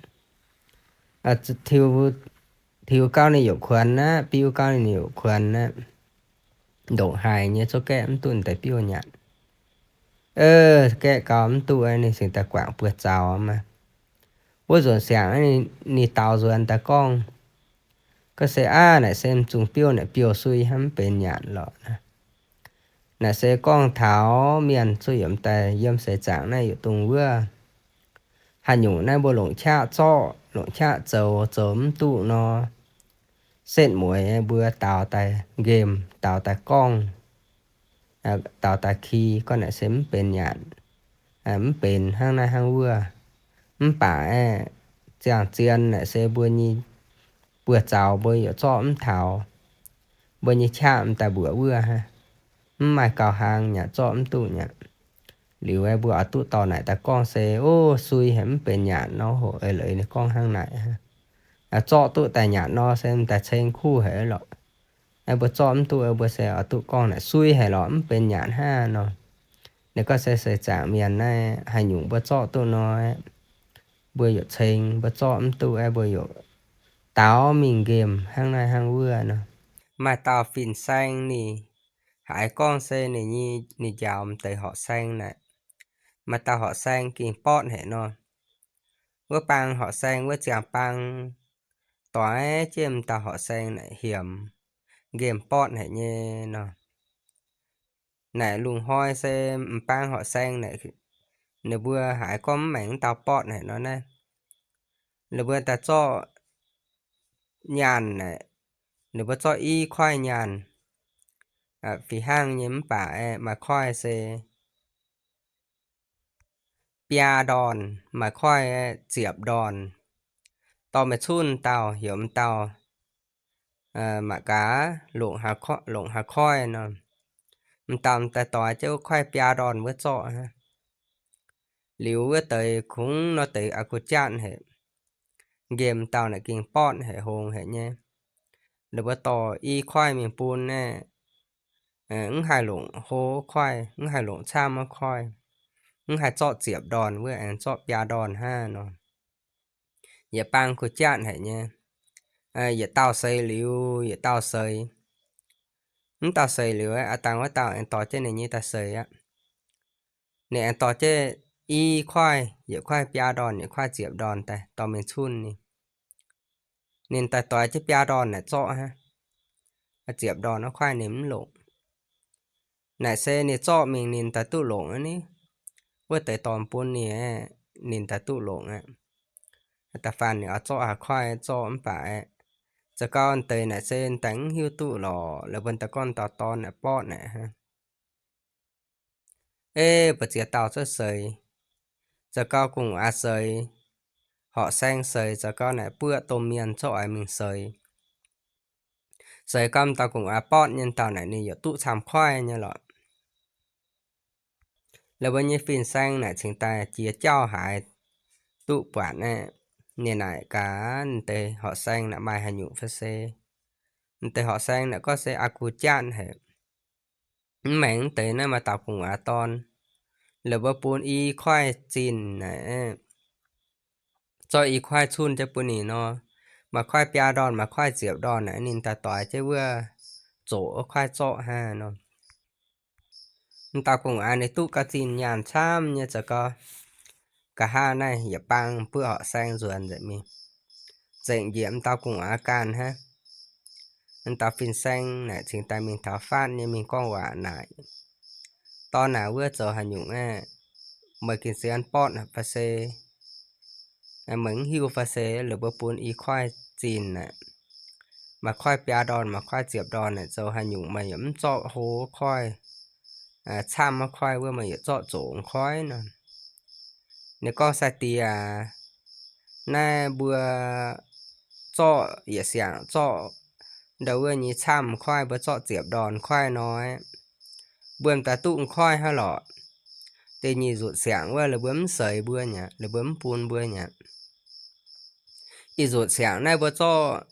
Tiux gau ninh yaac kuonx aqv, biu gau ninh yaac kuonx aqv. Ndongc haaix nyei zungv gaeqv mv duqv m'deix biouv nyanc. Ov, gaeqv gau mv duqv, ninh cingx daaih guangc buoz-zaux maah. Wuov nzunc siangx ninh daux nzuonx daaih gorngv, gorngv se aav, naaic se m'zungh biouv naaic biouv-sui hnangv, mv benx nyanc lorqc. Naaic se gorngv taux mienh zuqc yiem daaih yiem seix zaangc naaiv yietc dungz wuov, haaix nyungc naaiv mbuo longc qaqv zorqv, longc qaqv zoux, zoux mv duqv nor, setv mueiz mbuo daux daaih nqemh, daux daaih gorngv, daux daaih ki, gorngv naaic se mv benx nyanc, mv benx hnangv naaiv hnangv wuov. Mv baac aeqv, ziangh zien naaic se mbuo nyei buoz-zaux mbuo yaac zorqv mv taux. Mbuo nyei qaqv m'daaih mbuoqc wuov hnangv, mv maaih gauh hlang, nyanc zorqv mv duqv nyanc. Liuz aeqv, mbuo oix duqv dorh naaic daaih gorngv se, ov, sui haic, mv benx nyanc nor, hoc eix leiz ninh gorngv hnangv naaic. Zorqv duqv daaih nyanc nor se m'daaih ceng kuv haic lorqc. Aeqv, mbuo zorqv mv duqv, mbuo se oix duqv gorngv naaic sui haic lorqc, mv benx nyanc hnangv nor. Ninh gorngv se seix zaangc mienh naaiv haaix nyungc mbuo zorqv duqv nor, mbuo yaac ceng, mbuo zorqv mv duqv aeqv, mbuo yaac daaux mingh nqemh hnangv naaiv hnangv wuov nor. Maaih dauh fin-saeng ninh haiz gorngv se ninh nyei, ninh njaaux m'deix horqc saeng naaic, maaih dauh horqc saeng gengh bortv haic nor. Wuov bang horqc saeng wuov ziangh bang doix jienv m'dauh horqc saeng naaic hiemx, nqemh bortv haic nyei nor. Naaic lungh hnoi se m'bang horqc saeng naaic, ninh mbuo haiz gorngv mv maengx m'dauh bortv haic nor naaiv, ninh mbuo daaih zorqv nyaanh naaic, ninh mbuo zorqv i koiv nyaanh, fih hnangv nyei mv baac aeqv, maaih koiv se biaa ndorn, maaih koiv aeqv, ziepc ndorn. Dorh mingh cunh dauh, heuc m'dauh mangc gaax longc haaix koiv nor. M'dauh m'daaih doix jienv wuov koiv biaa ndorn wuov zorqv hnangv. Liuz wuov deix kungx nor deix aqv guv jatv haic. Nqemh m'dauh naaic gengh bortv haic, hngongx haic nyei. Ninh mbuo dorh i koiv mingh bun aeqv, mv haih longc hlo koiv, mv haih longc camv wuov koiv, mv haih zorqv ziepc ndorn wuov, aengx zorqv biaa ndorn hnangv nor. Yietc bang guv jatv haic nyei. Yietc dauh seix liuz, yietc dauh seix. Mv dauh seix liuz, aav dangh wuov dauh aengx dorh jienv ninh nyei daaih seix aqv. Ninh aengx dorh jienv i koiv, yietc koiv biaa ndorn, yietc koiv ziepc ndorn daaih dorh mingh cunh ninh. Ninh daaih doix jienv biaa ndorn naaic zorqv hnangv. Ziepc ndorn wuov koiv ninh mv longc. Naaic se ninh zorqv mingh ninh daaih duqv longc aqv ni. Wuov deix dorh bun ninh, ninh daaih duqv longc aqv. Da'faanh ninh oix zorqv haaix koiv zorqv mv baac aeqv, za'gau deix naaic se daaih mv hiuv duqv lorqc, la'buonc daaih gorngv dauh dorn naaic bortv naaic hnangv. Ei, mbu'ziex dauh cuotv seix, za'gau gu'nguaaz seix, horqc saeng seix, za'gau naaic buoqv domh mienh cuotv oix mingh seix. Seix gau m'dauh gu'nguaaz bortv nyei dauh naaic ninh yaac duqv camv koiv nyei lorqc. La'buonc nyei fin-saeng naaic cingx daaih jiex jauv haaix duqv buatc aeqv, ninh naaic gaax m'deix horqc saeng naaic maaih haaix nyungc fai se, m'deix horqc saeng naaic gorngv se aqv guv jatv haic. Mv maengx deix naaiv maaih dauh gu'nguaaz dorn, la'buonc bun i koiv zinh naaic, zorqv i koiv cunh jienv bun ninh nor, maaih koiv biaa ndorn, maaih koiv ziepc ndorn naaic ninh daaih doix jienv wuov zoqc wuov koiv zorqv hnangv nor. M'dauh gu'nguaaz ninh duqv gauh zinh nyaanh camv nyei za'gau. Nqa'haav naaiv yietc bang buoqv horqc saeng nzuonx nzengc mingh, zengc njiec m'dauh gu'nguaaz ganh hnangv. M'dauh fin-saeng naaic cingx daaih mingh taux faatv nyei mingh gorngv waac naaic, dorn naaic wuov zoux haaix nyungc aeqv, meih gengh sienx bortv fai se, meih mv hiuv fai se, la'buonc bun i koiv zinh naaic, maaih koiv biaa ndorn, maaih koiv ziepc ndorn naaic zoux haaix nyungc meih yaac mv zorqv hlo wuov koiv, camv wuov koiv wuov meih yaac zorqv zoqc wuov koiv nor. Ninh gorngv, Sai-diex aac, naaiv mbuo zorqv yietc siangx zorqv ndau wuov nyei camv koiv, mbuo zorqv ziepc ndorn koiv nor, mbuo m'daaih duqv koiv hnangv lorqc. Da'nyeic nzutc siangx wuov la'buonc mv seix mbuo mi'aqv, la'buonc mv bun mbuo mi'aqv. Ih nzutc siangx naaiv mbuo zorqv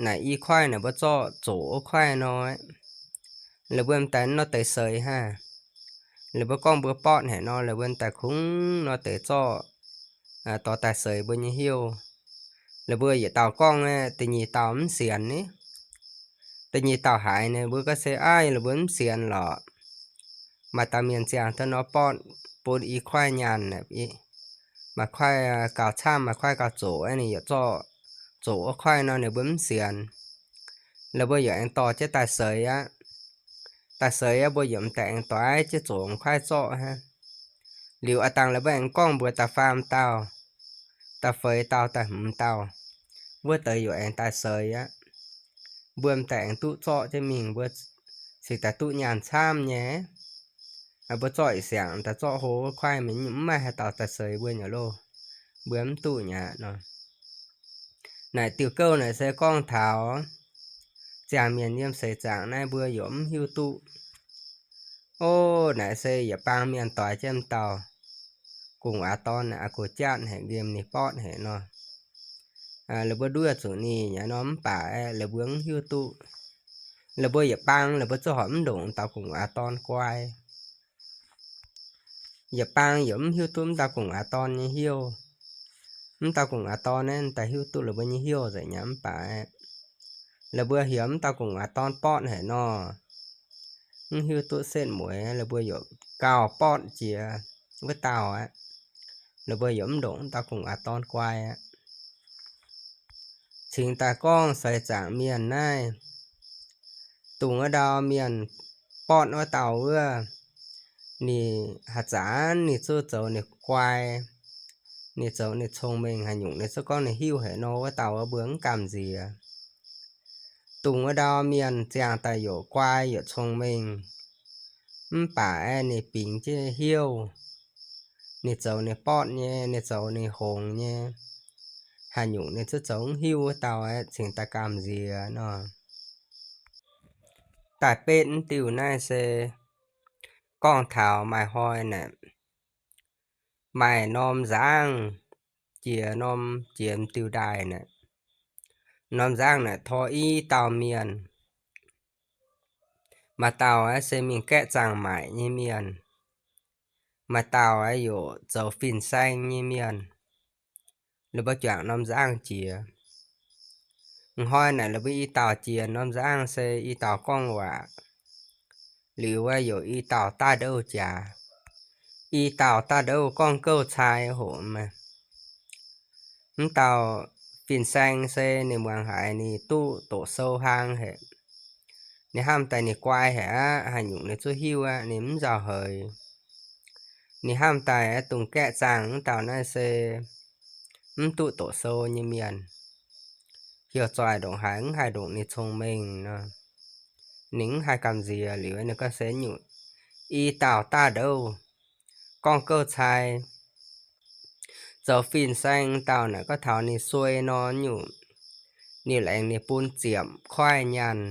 naaic i koiv naaic mbuo zorqv zoqc wuov koiv nor, la'buonc m'daaih nor deix seix hnangv. La'buonc gorngv mbuo bortv haic nor, la'buonc daaih kungx nor deix zorqv dorh daaih seix mbuo nyei hnyouv. La'buonc yietc dauh gorngv aeqv, da'nyeic dauh mv sienx ni. Da'nyeic dauh haiz ninh mbuo gorngv se, Aav, la'buonc mv sienx lorqc. Maaih dauh mienh ziangh duqv nor bortv bun i koiv nyaanh, maaih koiv gauh camv, maaih koiv gauh zoqc, ninh yaac zorqv zoqc wuov koiv nor ninh mbuo mv sienx. La'buonc yaac aengx dorh jienv daaih seix aqv. Daaih seix aqv, mbuo yaac m'daaih aengx doix jienv zoqc wuov koiv zorqv hnangv. Liuz aav dangh la'buonc aengx gorngv mbuox da'faam dauh, da'feix dauh, da'hmz dauh, wuov deix yaac aengx daaih seix aqv. Mbuo m'daaih aengx duqv zorqv jienv mingh, mbuo cingx daaih duqv nyaanh camv nyei. Mbuo zorqv ih siangx daaih zorqv hlo wuov koiv mingh, mv maaih haaix dauh daaih seix mbuo nyei loh. Mbuo mv duqv mi'aqv nor. Naaic diuh gouv naaic se gorngv taux ziangh mienh yiem seix zaangc naaiv mbuo yaac mv hiuv duqv. O, naaic se yietc bang mienh doix jienv m'dauh gu'nguaaz dorn naaic aqv gox jatv haic, nqemh ninh bortv haic nor. La'buonc nduov zuqc ninh nyei nor mv baac aeqv, la'buonc mv hiuv duqv. La'buonc yietc bang la'buonc zungv horpc mv ndongc m'dauh gu'nguaaz dorn guai. Yietc bang yaac mv hiuv duqv m'dauh gu'nguaaz dorn nyei hnyouv. M'dauh gu'nguaaz dorn naaiv daaih hiuv duqv la'buonc nyei hnyouv nzengc nyei mv baac aeqv, la'buonc heuc m'dauh gu'nguaaz dorn bortv haic nor, mv hiuv duqv setv mueiz, la'buonc yaac gauh bortv jiex wuov dauh aqv. La'buonc yaac mv ndongc m'dauh gu'nguaaz dorn guai aqv. Cingx daaih gorngv seix zaangc mienh naaiv, dongh wuov ndau mienh bortv wuov dauh wuov, ninh haaix zanc ninh zungv zoux ninh guai, ninh zoux ninh cong-mengh haaix nyungc ninh zungv gorngv ninh hiuv haic nor, wuov dauh wuov mbuo mv gamh nziex. dungx wuov ndau mienh ziangh daaih youc guai youc cong-mengh, mv baac aeqv, ninh bingx jienv hnyouv, ninh zoux ninh bortv nyei, ninh zoux ninh hngongx nyei, haaix nyungc ninh zungv zoux mv hiuv wuov dauh aeqv, cingx daaih gamh nziex nor. Daaih betv mv diuh naaiv se gorngv taux maaih hnoi naaic, maaih norm nzangv jiex norm, jiex m'diuh ndaaih naaic. Norm nzangv naaic tor i dauh mienh. Maaih dauh aeqv, se mingh gaeqv zaangh maaic nyei mienh. Maaih dauh aeqv, youc zoux fin-saeng nyei mienh. La'buo juangc norm nzangv jiex. Hnoi naaic la'buo i dauh jiex norm nzangv se i dauh gorngv waac. Liuz wuov youc i dauh daaih ndouv jaax. I dauh daaih ndouv gorngv gouv cai hoc maah. Mv dauh fin-saeng se ninh muangx haiz ninh duqv doqc sou hlang haic. Ninh hnamv daaih ninh guai haic aqv, haaix nyungc ninh zungv hiuv aqv, ninh mv nzauh heix. Ninh hnamv daaih dongh gaeqv zaangh mv dauh naaiv se mv duqv doqc sou nyei mienh, hiuv zoih ndongc haaix mv haih ndongc ninh cong-mengh nor. Ninh mv haih gamh nziex liuz ninh gorngv se nyungc i dauh daaih ndouv gorngv gouv cai zoux fin-saeng dauh naaic gorngv taux ninh suei nor nyungc, ninh laengz ninh bun ziepc koiv nyaanh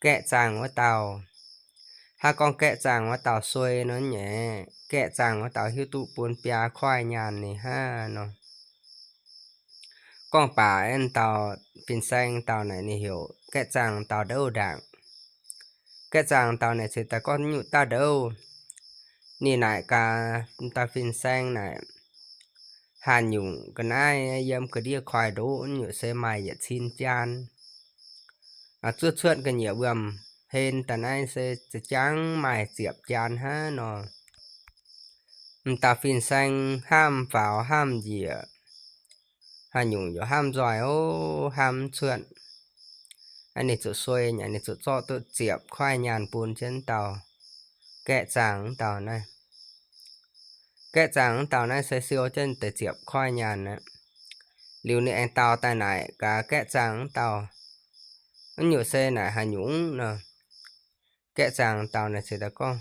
gaeqv zaangh wuov dauh. Hnangv gorngv gaeqv zaangh wuov dauh suei nor nyei, gaeqv zaangh wuov dauh hiuv duqv bun biaa koiv nyaanh ninh hnangv nor. Gorngv baac aeqv, dauh fin-saeng dauh naaic ninh heuc gaeqv zaangh dauh ndouv ndaangc. Gaeqv zaangh dauh naaic ceix daaih gorngv nyungc daaih ndouv. Ninh naaic gaax dauh fin-saeng naaic, haaix nyungc ga'naaiv yiem ga'ndiev koiv-ndoqv nyungc se maaih yietc cin jaan. Zuov cuotv ga'nyiec wuom-hlen daaih naaiv se za'jangv maaih ziepc jaan hnangv nor. M'dauh fin-saeng hnamv faaux hnamv njiec, haaix nyungc yaac hnamv nzoih ov, hnamv mv cuotv. Ninh zuqc suei nyei, ninh zuqc zorqv duqv ziepc koiv nyaanh bun jienv dauh gaeqv zaangh wuov dauh naaiv. Gaeqv zaangh wuov dauh naaiv se siou jienv deix ziepc koiv nyaanh aqv. Liuz ninh aengx dau daaih naaic gaax gaeqv zaangh wuov dauh, wuov nyungc se naaic haaix nyungc nor. Gaeqv zaangh dauh naaic ceix daaih gorngv,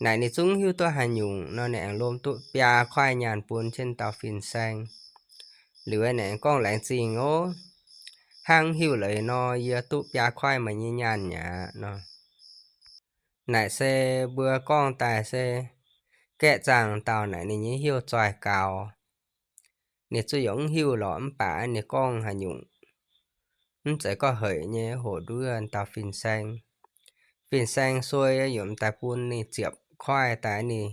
naaic ninh zungv hiuv duqv haaix nyungc nor, ninh aengx lomh duqv biaa koiv nyaanh bun jienv dauh fin-saeng. Liuz ninh aengx gorngv, laengz zingh ov. Hnangv hiuv leiz nor, yie duqv biaa koiv meih nyei nyaanh mi'aqv nor. Naaic se mbuo gorngv daaih se gaeqv zaangh dauh naaic ninh nyei hnyouv zoih gaux. Ninh zuqc yaac mv hiuv lorqc, mv baac ninh gorngv haaix nyungc mv zeiz gorngv hec nyei hoc nduov dauh fin-saeng. Fin-saeng suei yaac m'daaih bun ninh ziepc koiv daaih, ninh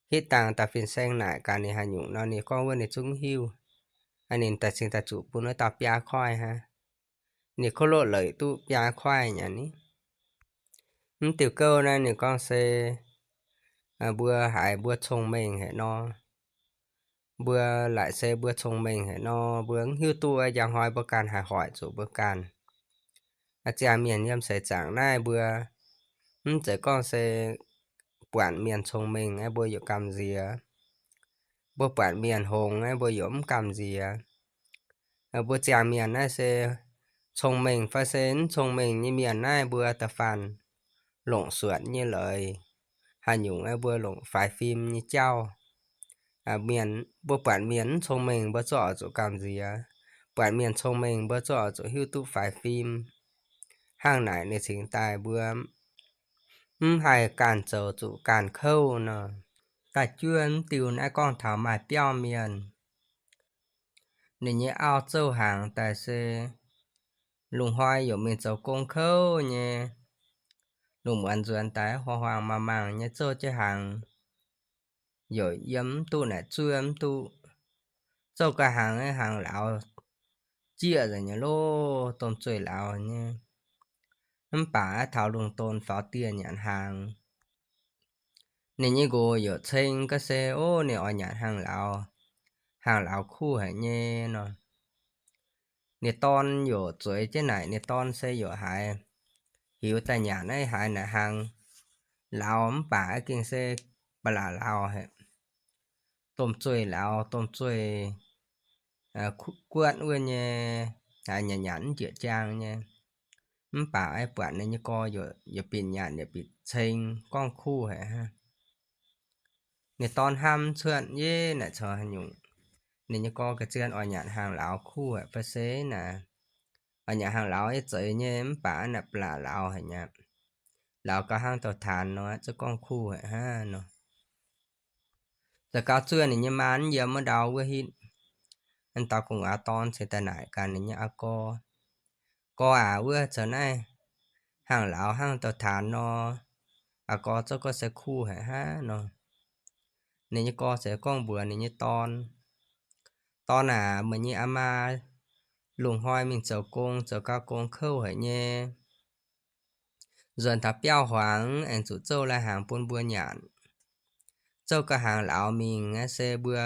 hitv dangh dauh fin-saeng naaic gaax ninh haaix nyungc nor, ninh gorngv wuov ninh zungv hiuv. Ninh daaih cingx daaih zuqc bun wuov dauh biaa koiv hnangv. Ninh kov loqv leic duqv biaa koiv nyanc ni. Mv diuh gouv naaiv ninh gorngv se, mbuo haiz mbuo cong-mengh haic nor, mbuo laaic se mbuo cong-mengh haic nor, mbuo mv hiuv duqv njang hnoi mbuo ganh haih hoic zuqc mbuo ganh. Ziangh mienh yiem seix zaangc naaiv mbuo mv zeiz gorngv se buatc mienh cong-mengh aeqv, mbuo yaac gamh nziex. Mbuo buatc mienh hngongx aeqv, mbuo yaac mv gamh nziex. Mbuo ziangh mienh naaiv se cong-mengh fai se mv cong-mengh nyei mienh naaiv mbuo da'faanh longc suonc nyei leiz, haaix nyungc aeqv, mbuo longc faix fim nyei jauv. Mienh, mbuo buatc mienh mv cong-mengh mbuo zungv oix zuqc gamh nziex. Buatc mienh cong-mengh mbuo zungv oix zuqc hiuv duqv faix fim. Hnangv naaic ninh cingx daaih mbuo mv haih ganh zoux zuqc ganh kouv nor. Da'juov mv diuh naaiv gorngv taux maaih biauv mienh, ninh nyei auv zouv hnaangx daaih se lungh hnoi yaac mingh zoux gong kouv nyei. Lungh muonz nzuonx daaih huaang-huaang maang-maang nyei zouv jienv hnaangx, yaac yiem mv duqv naaic zuov mv duqv. Zouv gau hnaangx, hnaangx lauz jieqv nzengc nyei loh, domh zueih lauz nyei. Mv baac taux lungh donx faaux dieh nyanc hnaangx, ninh nyei nqox yaac ceng ga'se, ov, ninh oix nyanc hnaangx lauz, hnaangx lauz kuv haic nyei nor. Ninh dorn yaac zueiz jienv naaic, ninh dorn se yaac haiz, hiuv daaih nyanc naaiv haiz naaic hnaangx lauz mv baac gengh se ba'laqc lauz haic, domh zueih lauz, domh zueih guotv wuov nyei, haiz nyanc nyanc mv njiec jaang nyei. Mv baac aeqv, buatc ninh nyei gorx yaac, yaac bieqc nyanc yaac bieqc ceng gorngv kuv haic hnangv. Ninh dorn hnamv cuotv, yie naaic caux haaix nyungc, ninh nyei gorx ga'zien oix nyanc hnaangx-lauz kuv haic, ba'se naaic oix nyanc hnaangx-lauz yie zeiz nyei, mv baac naaic ba'laqc lauz haic nyei. Lauz gauh hnangv douz-taanx nor, zungv gorngv kuv haic hnangv nor. Za'gau zuov ninh nyei maa yiem wuov ndau wuov hitv, dauh gu'nguaaz dorn cingx daaih naaic gaax ninh nyei aa gorx, Gorx aac, wuov zoux naaiv hnaangx-lauz hnangv douz-taanx nor, aa gorx, zungv gorngv se kuv haic hnangv nor. Ninh nyei gorx ziouc gorngv mbuox ninh nyei dorn, Dorn aac, meih nyei aa maa lungh hnoi mingh zoux gong, zoux gau gong kouv haic nyei. Nzuonx taux biauv-huangx aengx zuqc zouv lai-hnaangx bun mbuo nyanc. Zouv gau hnaangx-lauz mingh se mbuo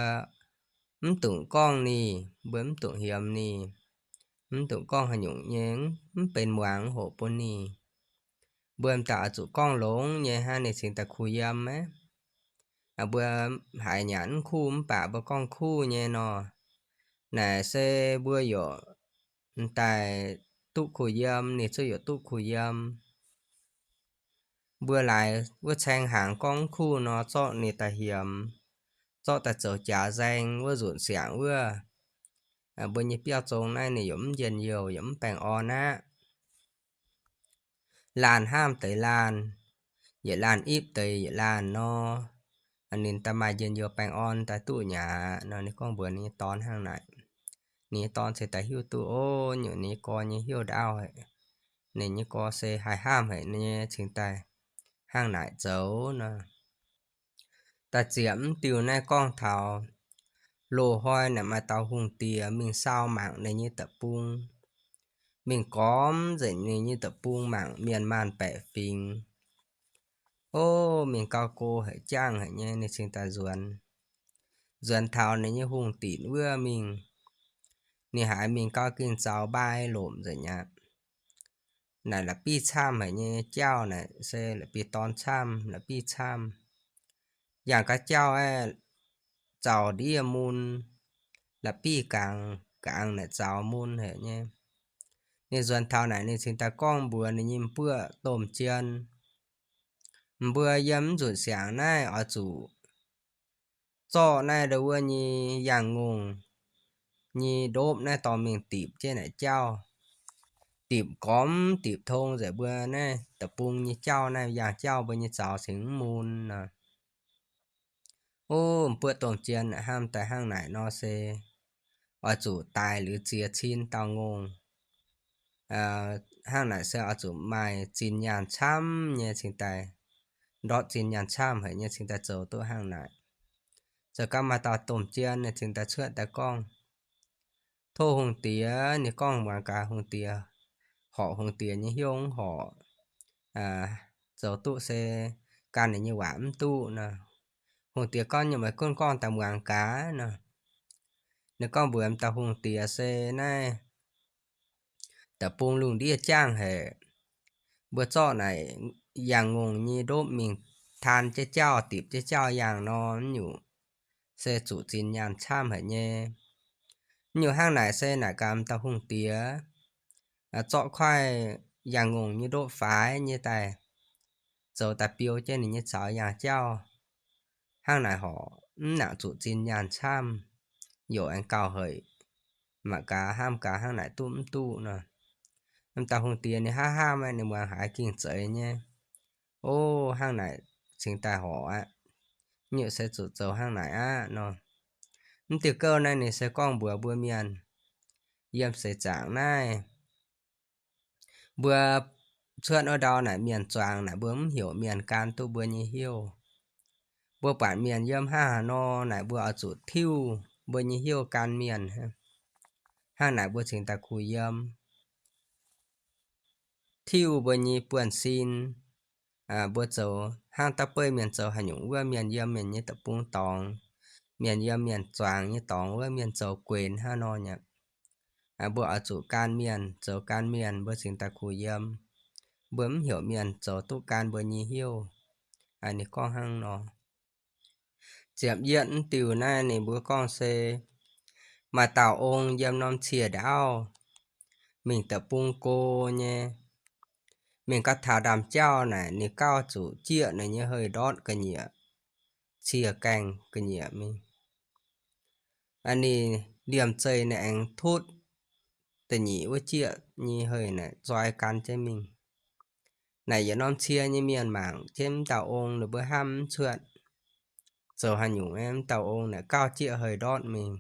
mv dungx gorngv ninh, mbuo mv dungx hiemx ninh, mv dungx gorngv haaix nyungc nyei, mv benx muangx hoqc bun ninh. Mbuo m'daaih oix zuqc gorngv longx nyei hnangv, ninh cingx daaih kuh yiem aqv. Mbuo haiz nyanc mv kuv mv baac mbuo gorngv kuv nyei nor, naaic se mbuo yaac m'daaih duqv kuh yiem, ninh zungv yaac duqv kuh yiem. Mbuo laaix wuov caeng hnaangx gorngv mv kuv nor, zorqv ninh daaih hiemx, zorqv daaih zoux jaax nzaeng wuov nzunc siangx wuov, mbuo nyei biauv zong naaiv ninh yaac mv njien-youh yaac mv baengh orn aqv. Laanh hnamv deix laanh, yietc laanh ipv deix yietc laanh nor, ninh daaih maaih njien-youh baengh orn daaih duqv nyei aqv nor. Ninh gorngv mbuox ninh nyei dorn hnangv naaic. Ninh nyei dorn cingx daaih hiuv duqv, o, nyungc ninh nyei gorx nyei hnyouv ndaauv haic. Ninh nyei gorx se haih hnamv haic nyei, cingx daaih hnangv naaic zoux nor. Da'ziepc mv diuh naaiv gorngv taux loz-hnoi naaic maaih dauh hungh diex mingh sau mangc ninh nyei deic-bung, mingh gormx nzengc ninh nyei deic-bung mangc mienh maanh baeqc fingx. O, mingh gauh go haic, jangh haic nyei, ninh cingx daaih nzuonx. Nzuonx taux ninh nyei hungh dinc wuov mingh, ninh haiz mingh gauh gengh zaux mbai lomc nzengc aqv. Naaic la'bieiv camv haic nyei, jauv naaic se la'bieiv-dorn camv, la'bieiv camv. Yangh gaax jauv aeqv, zaux ndiev mun, la'bieiv gangx gangx naaic zaux mun haic nyei. Ninh nzuonx taux naaic ninh cingx daaih gorngv mbuox ninh nyei m'buoqv domh jien, Mbuo yiem mv nzunc siangx naaiv oix zuqc zorqv naaiv ndau wuov nyei yangh ngongh nyei ndopv naaiv dorh mingh dipc jienv naaic jauv. Dipc gormx dipc tong nzengc mbuo naaiv deic-bung nyei jauv, naaiv yangh jauv mbuo nyei zaux cingx mv mun nor. O, m'buoqv domh jien hnamv daaih hnangv naaic nor se oix zuqc daaih liuz ziex cin dauh ngongh. Hnangv naaic se oix zuqc maaih zinh nyaanh camv nyei cingx daaih, ndortv zinh nyaanh camv haic nyei cingx daaih zoux duqv hnangv naaic. Zoux gau maaih dauh domh jien ninh cingx daaih cuotv daaih gorngv, tov hungh diex, ninh gorngv muangx gaax hungh diex, horpc hungh diex nyei hnyouv mv horpc, zoux duqv se gan ninh nyei waac mv duqv nor. Hungh diex gorngv, Nyei meih gunv gorngv daaih muangx gaax nor. Ninh gorngv mbuox dauh hungh diex se naaiv deic-bung lungh ndiev jangv haic. Mbuo zorqv naaic yangh ngongh nyei ndopv mingh taan jienv jauv, dipc jienv jauv yangh nor, nyungc se zuqc zinh nyaanh camv haic nyei. Nyungc hnangv naaic se naaic gaax dauh hungh diex zorqv kuaaiv yangh ngongh nyei ndopv faix nyei daaih zoux daaih biou jienv ninh nyei zaux yangh jauv. Hnangv naaic horc mv nangc zuqc zinh nyaanh camv, youc aengx gauh haic. Mangc gaax hnamv gaax hnangv naaic duqv mv duqv nor. Dauh hungh diex ninh hnamv hnamv, ninh muangx haiz gengh zeiz nyei. O, hnangv naaic cingx daaih horc aqv. Nyungc se zuqc zoux hnangv naaic aqv nor. Mv diuh gouv naaiv ninh se gorngv mbuox mbuo mienh yiem seix zaangc naaiv, mbuo cuotv wuov ndau naaic mienh zuangx naaic mbuo mv heuc mienh gan duqv mbuo nyei heuv. Mbuo buatc mienh yiem hnangv haaix nor naaic mbuo oix zuqc tiuv mbuo nyei heuv gan mienh. Hnangv naaic mbuo cingx daaih kuh yiem, tiuv mbuo nyei buonv-sin. Mbuo zoux hnangv da'beiv mienh zoux haaix nyungc wuov, mienh yiem mienh nyei deic-bung dorngx, mienh yiem mienh zuangx nyei dorngx wuov, mienh zoux guenx hnangv nor nyei. Mbuo oix zuqc gan mienh, zoux gan mienh, mbuo cingx daaih kuh yiem. Mbuo mv heuc mienh zoux duqv gan mbuo nyei heuv. Ninh gorngv hnangv nor. Ziepc yietv mv diuh naaiv ninh mbuo gorngv se maaih dauh ong yiem norm cie ndaauv mingh deic-bung go nyei. mingh gauh taux ndaamv-jauv naaic ninh gauh zuqc jieqv ninh nyei hei ndortv ga'nyiec, cie gaengh ga'nyiec mingh. Ninh liemh zeih ninh aengx tutv da'nyeic wuov jieqv nyei hei naaic zoi gan jienv mingh. Naaic yietc norm cie nyei mienh mangc jienv m'dauh ong ninh mbuo hnamv mv cuotv. Zoux haaix nyungc aeqv, m'dauh ong naaic gauh jieqv hei ndortv mingh.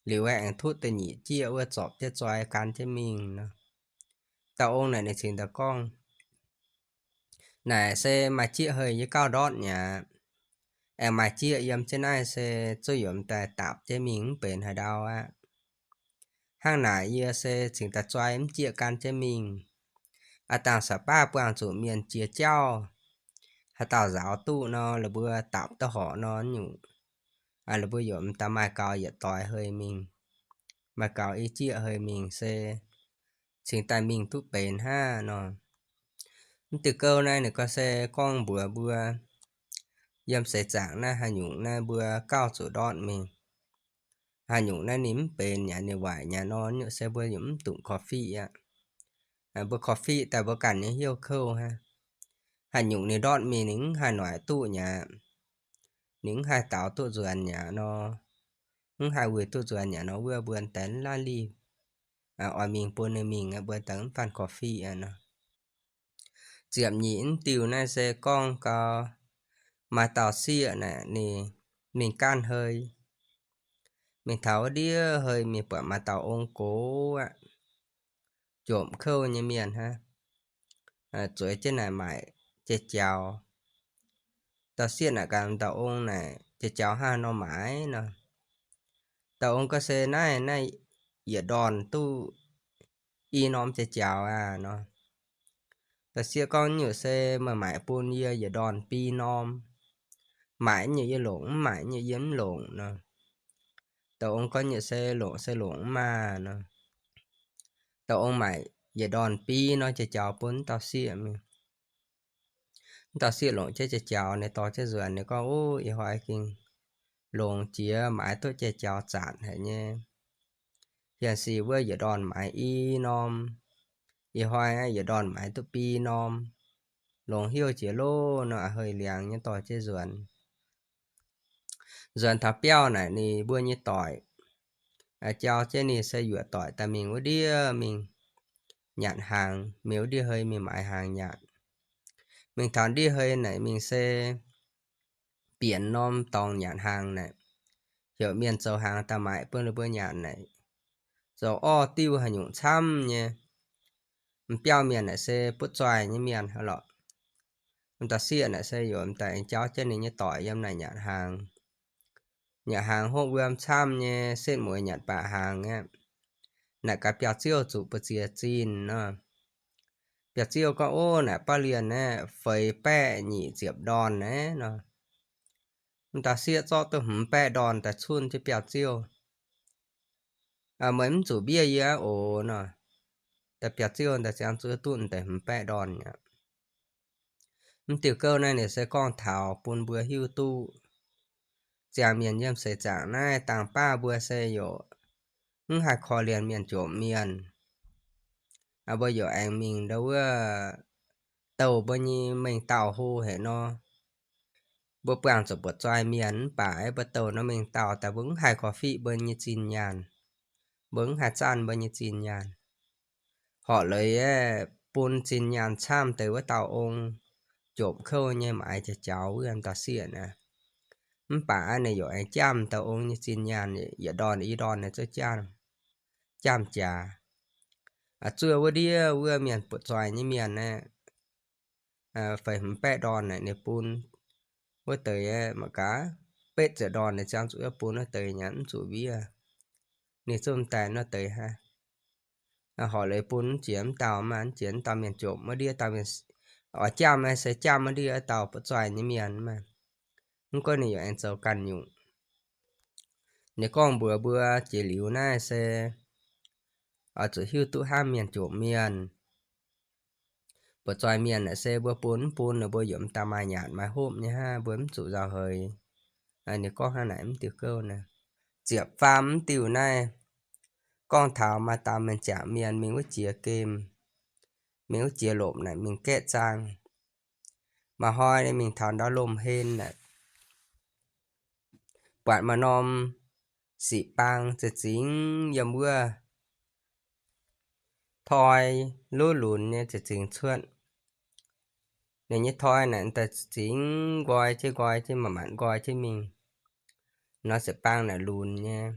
Liuz aengx tutv da'nyeic jieqv wuov zorpc jienv zoi gan jienv mingh nor. Dauh ong naaic ninh cingx daaih gorngv, naaic se maaih jieqv hei yie gauh ndortv mi'aqv. Aengx maaih jieqv yiem jienv naaiv se zuqc yiem daaih daapc jienv mingh mv benx haaix ndau aqv. Hnangv naaic yie se cingx daaih zoi mv jieqv gan jienv mingh. Aav dangh saax baav buangh zuqc mienh jiex jauv, haaix dauh nzaaux duqv nor, la'buo daapc duqv horc nor nyungc, la'buo yaac m'daaih maaih gaux yietc doix hei mingh, maaih gaux i jieqv hei mingh se cingx daaih mingh duqv benx hnangv nor. Mv diuh gouv naaiv ninh gorngv se gorngv mbuox mbuo, yiem seix zaangc naaiv haaix nyungc naaiv mbuo gauh zuqc ndortv mingh. Haaix nyungc naaiv ninh mv benx nyei, ninh waaic nyei nor, nyungc se mbuo yaac mv dungx korv-fiqv aqv. Mbuo korv-fiqv daaih mbuo ganh nyei hnyouv kouv hnangv. Haaix nyungc ninh ndortv mingh ninh mv haih noic duqv nyei, ninh mv haih daaux duqv nzuonx nyei nor, mv haih wuic duqv nzuonx nyei nor, wuov mbuo daaih mv laaih lih oix mingh bun ninh mingh, mbuo daaih mv fanh korv-fiqv nor. Ziepc nyeic diuh naaiv se gorngv gau, maaih dauh sieqv naaic ninh mingh gaanv hei. Mingh taux wuov ndiev hei mingh buatc maaih dauh ong gox aqv, jomc kouv nyei mienh hnangv, zueiz jienv naaic maaic jai-jaux. Dauh sieqv naaic gaax dauh ong naaic, jai-jaux hnangv haaix nor maaiz nor? Dauh ong gorngv se naaiv, naaiv yietc ndorn duqv i norm jai-jaux aqv nor. Dauh sieqv gorngv, nyungc se meih maaic bun yie yietc ndorn biei norm. Maaic nyungc yie longc, mv maaic nyungc yie mv longc nor. Dauh ong gorngv, nyungc se longc se longc mv maah nor. Dauh ong maaic yietc ndorn biei norm jai-jaux bun dauh sieqv mingh. Dauh sieqv longc jienv jai-jaux, ninh dorh jienv nzuonx, ninh gorngv, Ov, ih hnoi gengh longx jiex, maaiz duqv jai-jaux zanc haic nyei. Hienx sic wuov yietc ndorn maaiz i norm, ih hnoi yietc ndorn maaiz duqv biei norm. Longx hnyouv jiex loh nor, a'hei liangx nyei dorh jienv nzuonx. Nzuonx taux biauv naaic ninh mbuo nyei doic jauv jienv ninh se yuoqc doic daaih mingh wuov ndiev mingh nyanc hnaangx, mingh wuov ndiev hei mingh maaiz hnaangx nyanc. Mingh taux ndiev hei naaic mingh se bienx norm dorngx nyanc hnaangx naaic, heuc mienh zoux hnaangx daaih maaic bun ninh mbuo nyanc naaic, zoux orv diuv haaix nyungc camv nyei. M'biauv mienh naaic se butv-zoih nyei mienh hnangv lorqc. M'dauh sieqv naaic se yaac m'daaih aengx jauv jienv ninh nyei doic yiem naaic nyanc hnaangx. Nyanc hnaangx hopv wuom camv nyei, setv mueiz nyanc baac hnaangx aqv. Naaic gaax biauv-ziouv zuqc mbu'ziex zinh nor. Biauv-ziouv gorngv, Ov, naaic bauv lienh naaiv feix baeqv nyic ziepc ndorn naaiv nor. M'dauh sieqv zorqv duqv hmz baeqv ndorn daaih cunv jienv biauv-ziouv. Meih mv zuqc mbiev yie oc nor. Da'biauv-ziouv daaih ziangx zuqc duqv deix hmz baeqv ndorn aqv. Mv diuh gouv naaiv ninh se gorngv taux bun mbuo hiuv duqv ziangh mienh yiem seix zaangc naaiv dangh baav mbuo se yaac mv haih korv-lienh mienh jomc mienh. Mbuo yaac aengx mingh ndau wuov douh mbuo nyei mengh dauh hlo haic nor, mbuo buangh zuqc buatc zoih mienh mv baac mbuo douh nor mengh dauh daaih mbuo mv haih korv-fiqv mbuo nyei zinh nyaanh, mbuo mv haih zanc mbuo nyei zinh nyaanh. Horqc leiz aeqv, bun zinh nyaanh camv deix wuov dauh ong, jomc kouv nyei maaiz jai-jaux wuov dauh sieqv naaic. Mv baac ninh yaac aengx jamv dauh ong nyei zinh nyaanh, yietc ndorn i ndorn ninh zuov jamv, jamv jaax. Zuov wuov ndiev wuov mienh buatc zoih nyei mienh aeqv, feix hmz baeqv ndorn naaic ninh bun wuov deix aeqv, mangc gaax, betv ziepc ndorn ninh ziangh zuqc bun wuov deix nyei, mv zuqc mbiev. Ninh zungv daaih wuov deix hnangv. Horqc leiz bun mv jiex mv dauh maah, mv jiex mv dauh mienh jomc wuov ndiev, dauh mienh oix jamv se jamv wuov ndiev dauh buatc zoih nyei mienh maah. Mv gunv ninh yaac aengx zoux ganh nyungc. Ninh gorngv mbuox mbuo jiex liuz naaiv se oix zuqc hiuv duqv hnamv mienh jomc mienh. Buatc zoih mienh naaic se mbuo bun mv bun ninh mbuo yaac m'daaih maaih nyanc maaih hopv nyei hnangv, mbuo mv zuqc nzauh heix. Ninh gorngv hnangv naaic mv diuh gouv naaiv. Ziepc faam mv diuh naaiv gorngv taux maaih dauh mienh jangc mienh mingh wuov jiex gemh. mingh wuov jiex lomc naaic mingh gaeqv zaang. Maaih hnoi ninh mingh taux ndau lomh hen naaic, buatc maaih norm siqc-baang za'gengh yiem wuov toi luv lunx nyei za'gengh cuotv. Ninh nyei toi naaic daaih za'gengh nqoi jienv nqoi jienv, manc-manc nqoi jienv mingh. Norm siqc-baang naaic lunx nyei.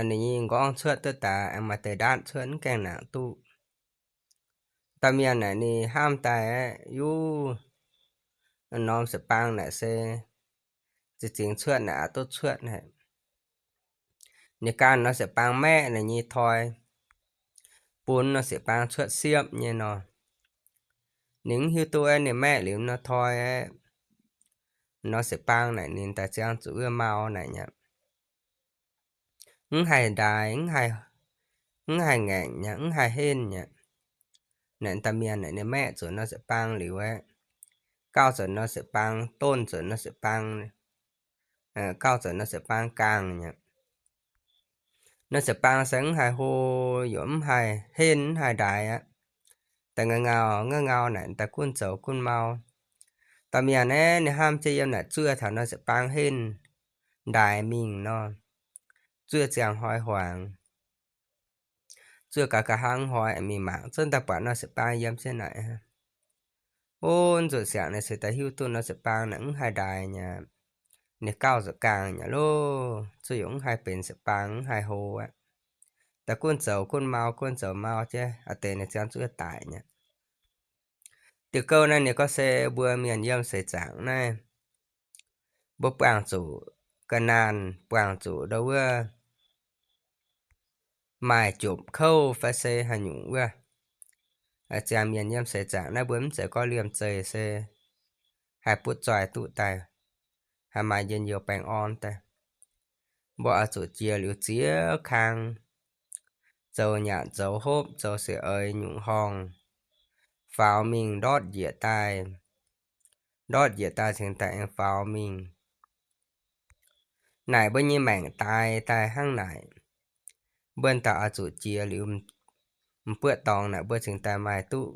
Ninh nyei nqorngv cuotv duqv daaih aengx maaih deix ndaatv cuotv, mv gaengh nangc duqv. Dauh mienh naaic ninh hnamv daaih aeqv, yuv, norm siqc-baang naaic se za'gengh cuotv naaic aqc duqv cuotv haic. Ninh ganh norm siqc-baang maeqv ninh nyei toi, bun norm siqc-baang cuotv siepv nyei nor. Ninh mv hiuv duqv aeqv, ninh maeqv liuz norm toi aeqv, norm siqc-baang naaic ninh daaih ziangh zuqc wuov mau naaic nyei, mv haih ndaaix, mv haih ngaengc nyei, mv haih henv nyei. Naaic dauh mienh naaic ninh maeqv zuqc norm siqc-baang liuz aeqv, gauh zuqc norm siqc-baang, donv zuqc norm siqc-baang, gauh zuqc norm siqc-baang gaangh nyei. Norm siqc-baang se mv haih hlo, yaac mv haih henv, mv haih ndaaix aqv. Daaih ngau ngau, ngau ngau naaic daaih gunv zoux gunv mau. Dauh mienh aeqv, ninh hnamv jienv yiem naaic zuov taux norm siqc-baang henv ndaaix mingh nor, zuov ziangh hnoi hmuangx, zuov gaax ga'hnangv hnoi mingh mangc, zuov daaih buatc norm siqc-baang yiem jienv naaic. Ov, zuqc siangx naaic se daaih hiuv duqv norm siqc-baang naaic mv haih ndaaix nyei, ninh gauh zuqc gaangh nyei loh. Zuov yaac mv haih benx siqc-baang, mv haih hlo aqv. Daaih gunv zoux gunv mau, gunv zoux mau jienv a'deix ninh ziangh zuqc daic nyei. Diuh gouv naaiv ninh gorngv se mbuo mienh yiem seix zaangc naaiv, mbuo buangh zuqc ga'naanh, buangh zuqc ndau wuov maaih jomc kouv fai se haaix nyungc wuov. Ziangh mienh yiem seix zaangc naaiv mbuo mv zeiz gorngv liemh zeih se haih butv zoih duqv daaih, haih maaih njien-youh baengh orn daaih. Mbuo oix zuqc jiex liuz ziex kang, zoux nyanc zoux hopv, zoux seix eix nyungc horngh, faaux mingh ndortv njiec daaih, ndortv njiec daaih cingx daaih aengx faaux mingh. Naaic mbuo nyei maengc daaih daaih hnangv naaic, mbuo daaih oix zuqc jiex liuz m'buoqv dorngx naaic mbuo cingx daaih maaih duqv,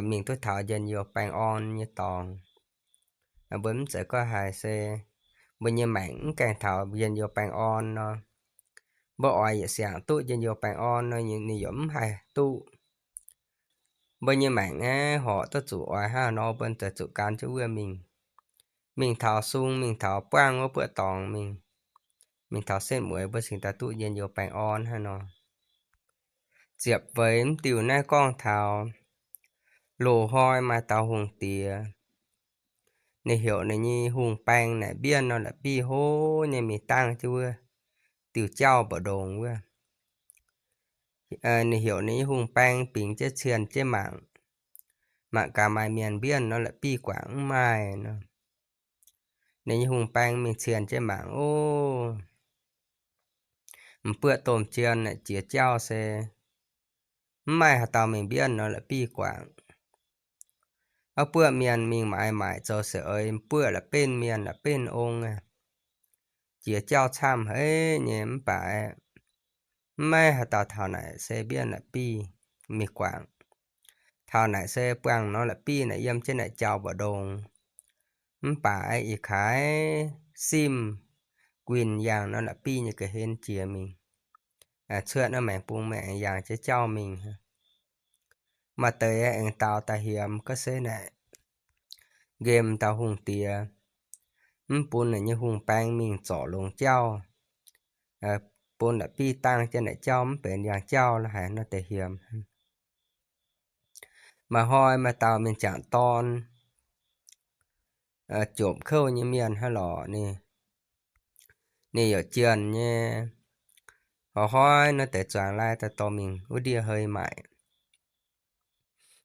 mingh duqv taux njien-youh baengh orn nyei dorngx. Mbuo mv zeiz gorngv haiz se mbuo nyei maengc mv gaengh taux njien-youh baengh orn nor, mbuo oix yietc siangx duqv njien-youh baengh orn nor, ninh yaac mv haih duqv. Mbuo nyei maengc aeqv, horpc duqv zuqc oix hnangv haaix nor mbuo daaih zuqc gan jienv wuov mingh, mingh taux sung, mingh taux buangv wuov buoqv dorngx mingh, mingh taux setv mueiz mbuo cingx daaih duqv njien-youh baengh orn hnangv nor. Ziepc feix mv diuh naaiv gorngv taux loz-hnoi maaih dauh hungh diex, ninh heuc ninh nyei hungh baeng naaic mbienv nor la'bieiv hlo nyei mingh dangh jienv wuov diuh jauv mbu'ndongx wuov. Ninh heuc ninh nyei hungh baeng bingx jienv cien jienv mangc, mangc gaax maaih mienh mbienv nor la'bieiv guangc mv maaih nor. Ninh nyei hungh baeng mingh cien jienv mangc, ov, m'buoqv domh jien naaic jiex jauv se mv maaih haaix dauh mingh mbienv nor la'bieiv guangc. Wuov buoqv mienh mingh maaiz maaic zoux seix eix, m'buoqv la'benv mienh la'benv ong aqv. Jiex jauv camv haic nyei mv baac mv maaih haaix dauh taux naaic se mbienv la'bieiv mingh guangc. Taux naaic se buangh nor la'bieiv naaic yiem jienv naaic jauv mbu'ndongx. Mv baac ih kaaix simv guinh yangh nor la'bieiv nyei ga'hlen jiex mingh, cuotv naaiv maengx bung maengx yangh jienv jauv mingh. Maaih deix aengx daux daaih hiemx gorngv se naaic, nqemh dauh hungh diex, mv bun ninh nyei hungh baeng mingh zorc longx jauv, bun la'bieiv dangh jienv naaic jauv mv benx yangh jauv la'haic nor deix hiemx. Maaih hnoi maaih dauh mienh jangc dorn, jomc kouv nyei mienh hnangv lorqc, ninh, ninh yaac jienh nyei. Hnoi-hnoi nor deix zuangx lai daaih dorh mingh wuov ndie hei maaic.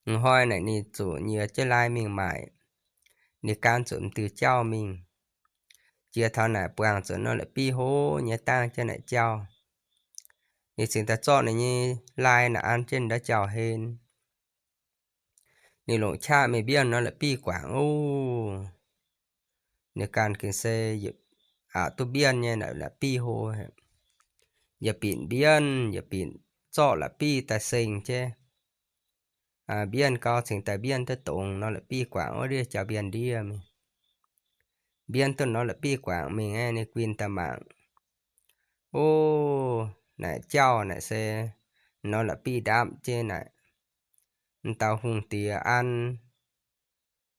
Hnoi naaic ninh zuqc nyiex jienv lai mingh maaic, ninh gan zuqc m'diuh jauv mingh. Jiex taux naaic buangh zuqc nor la'bieiv hlo nyei dangh jienv naaic jauv. Ninh cingx daaih zorqv ninh nyei lai naaic an jienv ndau jauv-hlen. Ninh longc qaqv mingh mbienv nor la'bieiv guangc ov. Ninh ganh gengh se aqc duqv mbienv nyei naaic la'bieiv hlo. Yietc binc mbienv, yietc binc zorqv la'bieiv daaih seng jienv. mbienv gau cingx daaih mbienv duqv dongz nor la'bieiv guangc wuov ndiev jauv mbienv ndiev mingh. Mbienv duqv nor la'bieiv guangc mingh aeqv, ninh guinh daaih mangc. O, naaic jauv naaic se nor la'bieiv ndapv jienv naaic, m'dauh hungh diex an,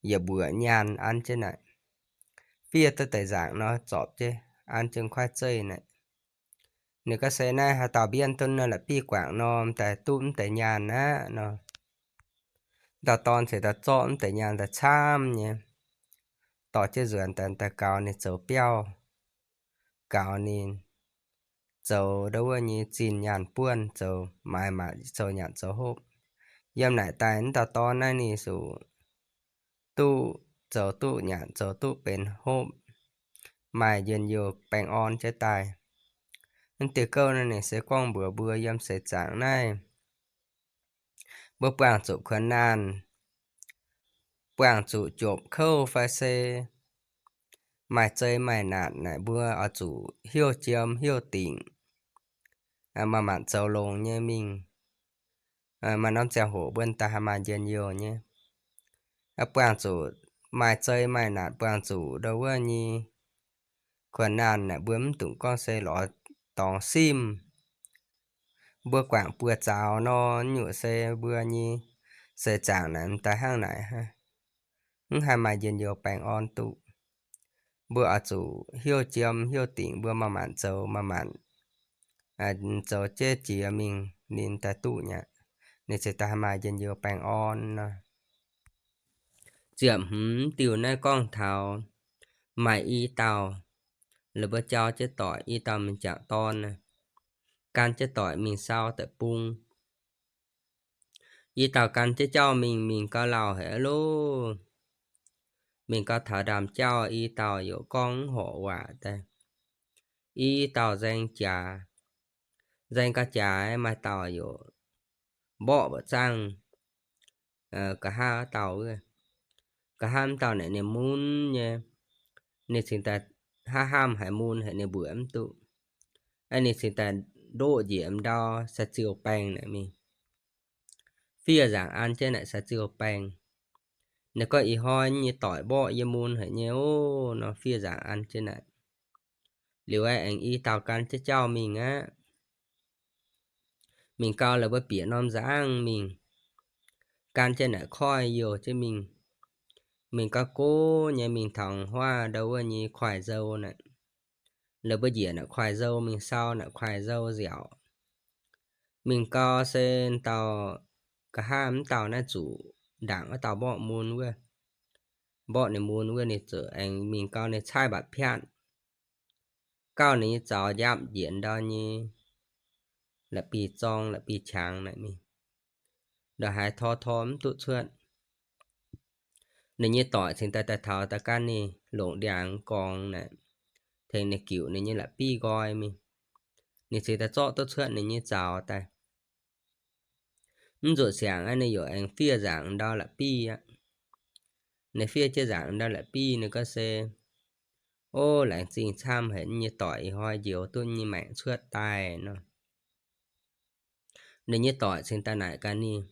yietc mbuoqc nyaanh an jienv naaic, fiev duqv deix nzaangc nor zorpc jienv an jienv kuaaiv zeih naaic. Ninh gorngv se naaiv haaix dauh mbienv duqv nor la'bieiv guangc nor, m'daaih duqv mv deix nyaanh aqv nor. M'dauh dorn cingx daaih zorqv mv deix nyaanh daaih camv nyei, dorh jienv nzuonx daaih, daaih gaux ninh zoux biauv, gaux ninh zoux ndau wuov nyei zinh nyaanh buonv, zoux maaiz maanc, zoux nyanc zoux hopv. Yiem naaic daaih m'dauh dorn naaiv ninh zuqc duqv zoux duqv nyanc zoux duqv benx hopv, maaih njien-youh baengh orn jienv daaih. Mv diuh gouv naaiv ninh se gorngv mbuox mbuo yiem seix zaangc naaiv, mbuo buangh zuqc kuonx naanh, buangh zuqc jopc kouv fai se maaih zei maaih naatc naaic, mbuo oix zuqc hiuv jiem hiuv dingc, maaih maanc zoux longx nyei mingh. Maaih norm ziangh hoc mbuo daaih haih maaih njien-youh nyei. Buangh zuqc maaih zei maaih naatc, buangh zuqc ndau wuov nyei kuonx naanh naaic, mbuo mv dungx gorngv se lorz dorngx simv. Mbuo guangc buoz-zaux nor, nyungc se mbuo nyei seix zaangc naaic m'daaih hnangv naaic, mv haih maaih njien-youh baengh orn duqv. Mbuo oix zuqc hiuv jiem hiuv dingc, mbuo maaih maanc zoux, maaih maanc zoux jienv jiex mingh ninh daaih duqv nyei, ninh cingx daaih haih maaih njien-youh baengh orn nor. Ziepc hmz diuh naaiv gorngv taux maaih i dauh, la'buo jauv jienv doic, i dauh mingh jangc dorn, gan jienv doic mingh sau deic-bung. I dauh gan jienv jauv mingh, mingh gau lauh haic loh. Mingh gau taux ndaamv-jauv, i dauh yaac gorngv mv horc waac daaih. I dauh nzaeng jaax, nzaeng gau jaax, maaih dauh yaac mborqv mbuoqc zaangv. Nqa'haav wuov dauh, nqa'haav wuov dauh naaic ninh mun nyei, ninh cingx daaih hnamv hnamv haiz mun haic ninh mbuoqc mv duqv. Ninh cingx daaih ndoqv njiec m'ndau sai-ziuh baengh naaic mingh, fiev nzaangc an jienv naaic sai-ziuh baengh. Ninh gorngv, ih hnoi nyei doic mborqv yie mun haic nyei ov, nor fiev nzaangc an jienv naaic. Liuz aengx i dauh gan jienv jauv mingh aqv. Mingh gau la'buo bieqc norm nzangv mingh, gan jienv naaic koiv youh jienv mingh. Mingh gau gox nyei mingh taux huaav ndau wuov nyei kuaaiv nzou naaic. La'buo njiec naaic kuaaiv nzou mingh sau naaic kuaaiv nzou nziaauc. Mingh gau se dauh nqa'haav m'dauh naaiv zuqc ndaangc wuov dauh mborqv mun wuov. Mborqv ninh mun wuov ninh zuqc aengx mingh gau ninh caaiv mbatc piatv, gauh ninh nyei zaux njapv njiec ndau nyei la'bieiv-zorng la'bieiv-qangx naaic mingh, ndongc haaix tor tor mv duqv cuotv. Ninh nyei doic cingx daaih daaih taux daaih gan ninh longc ndiangx gorngx naaic, tengx ninh giuc ninh nyei la'bieiv nqoi mingh. Ninh cingx daaih zorqv duqv cuotv ninh nyei zaux daaih. Mv nzuqc siangx aqv, ninh yaac aengx fiev nzaangc ndau la'bieiv aqv. Ninh fiev jienv nzaangc ndau la'bieiv ninh gorngv se, ov, laengz zingh camv haic nyei doic, ih hnoi njoux duqv nyei maengc cuotv daaih nor. Ninh nyei doic cingx daaih naaic gaax ninh,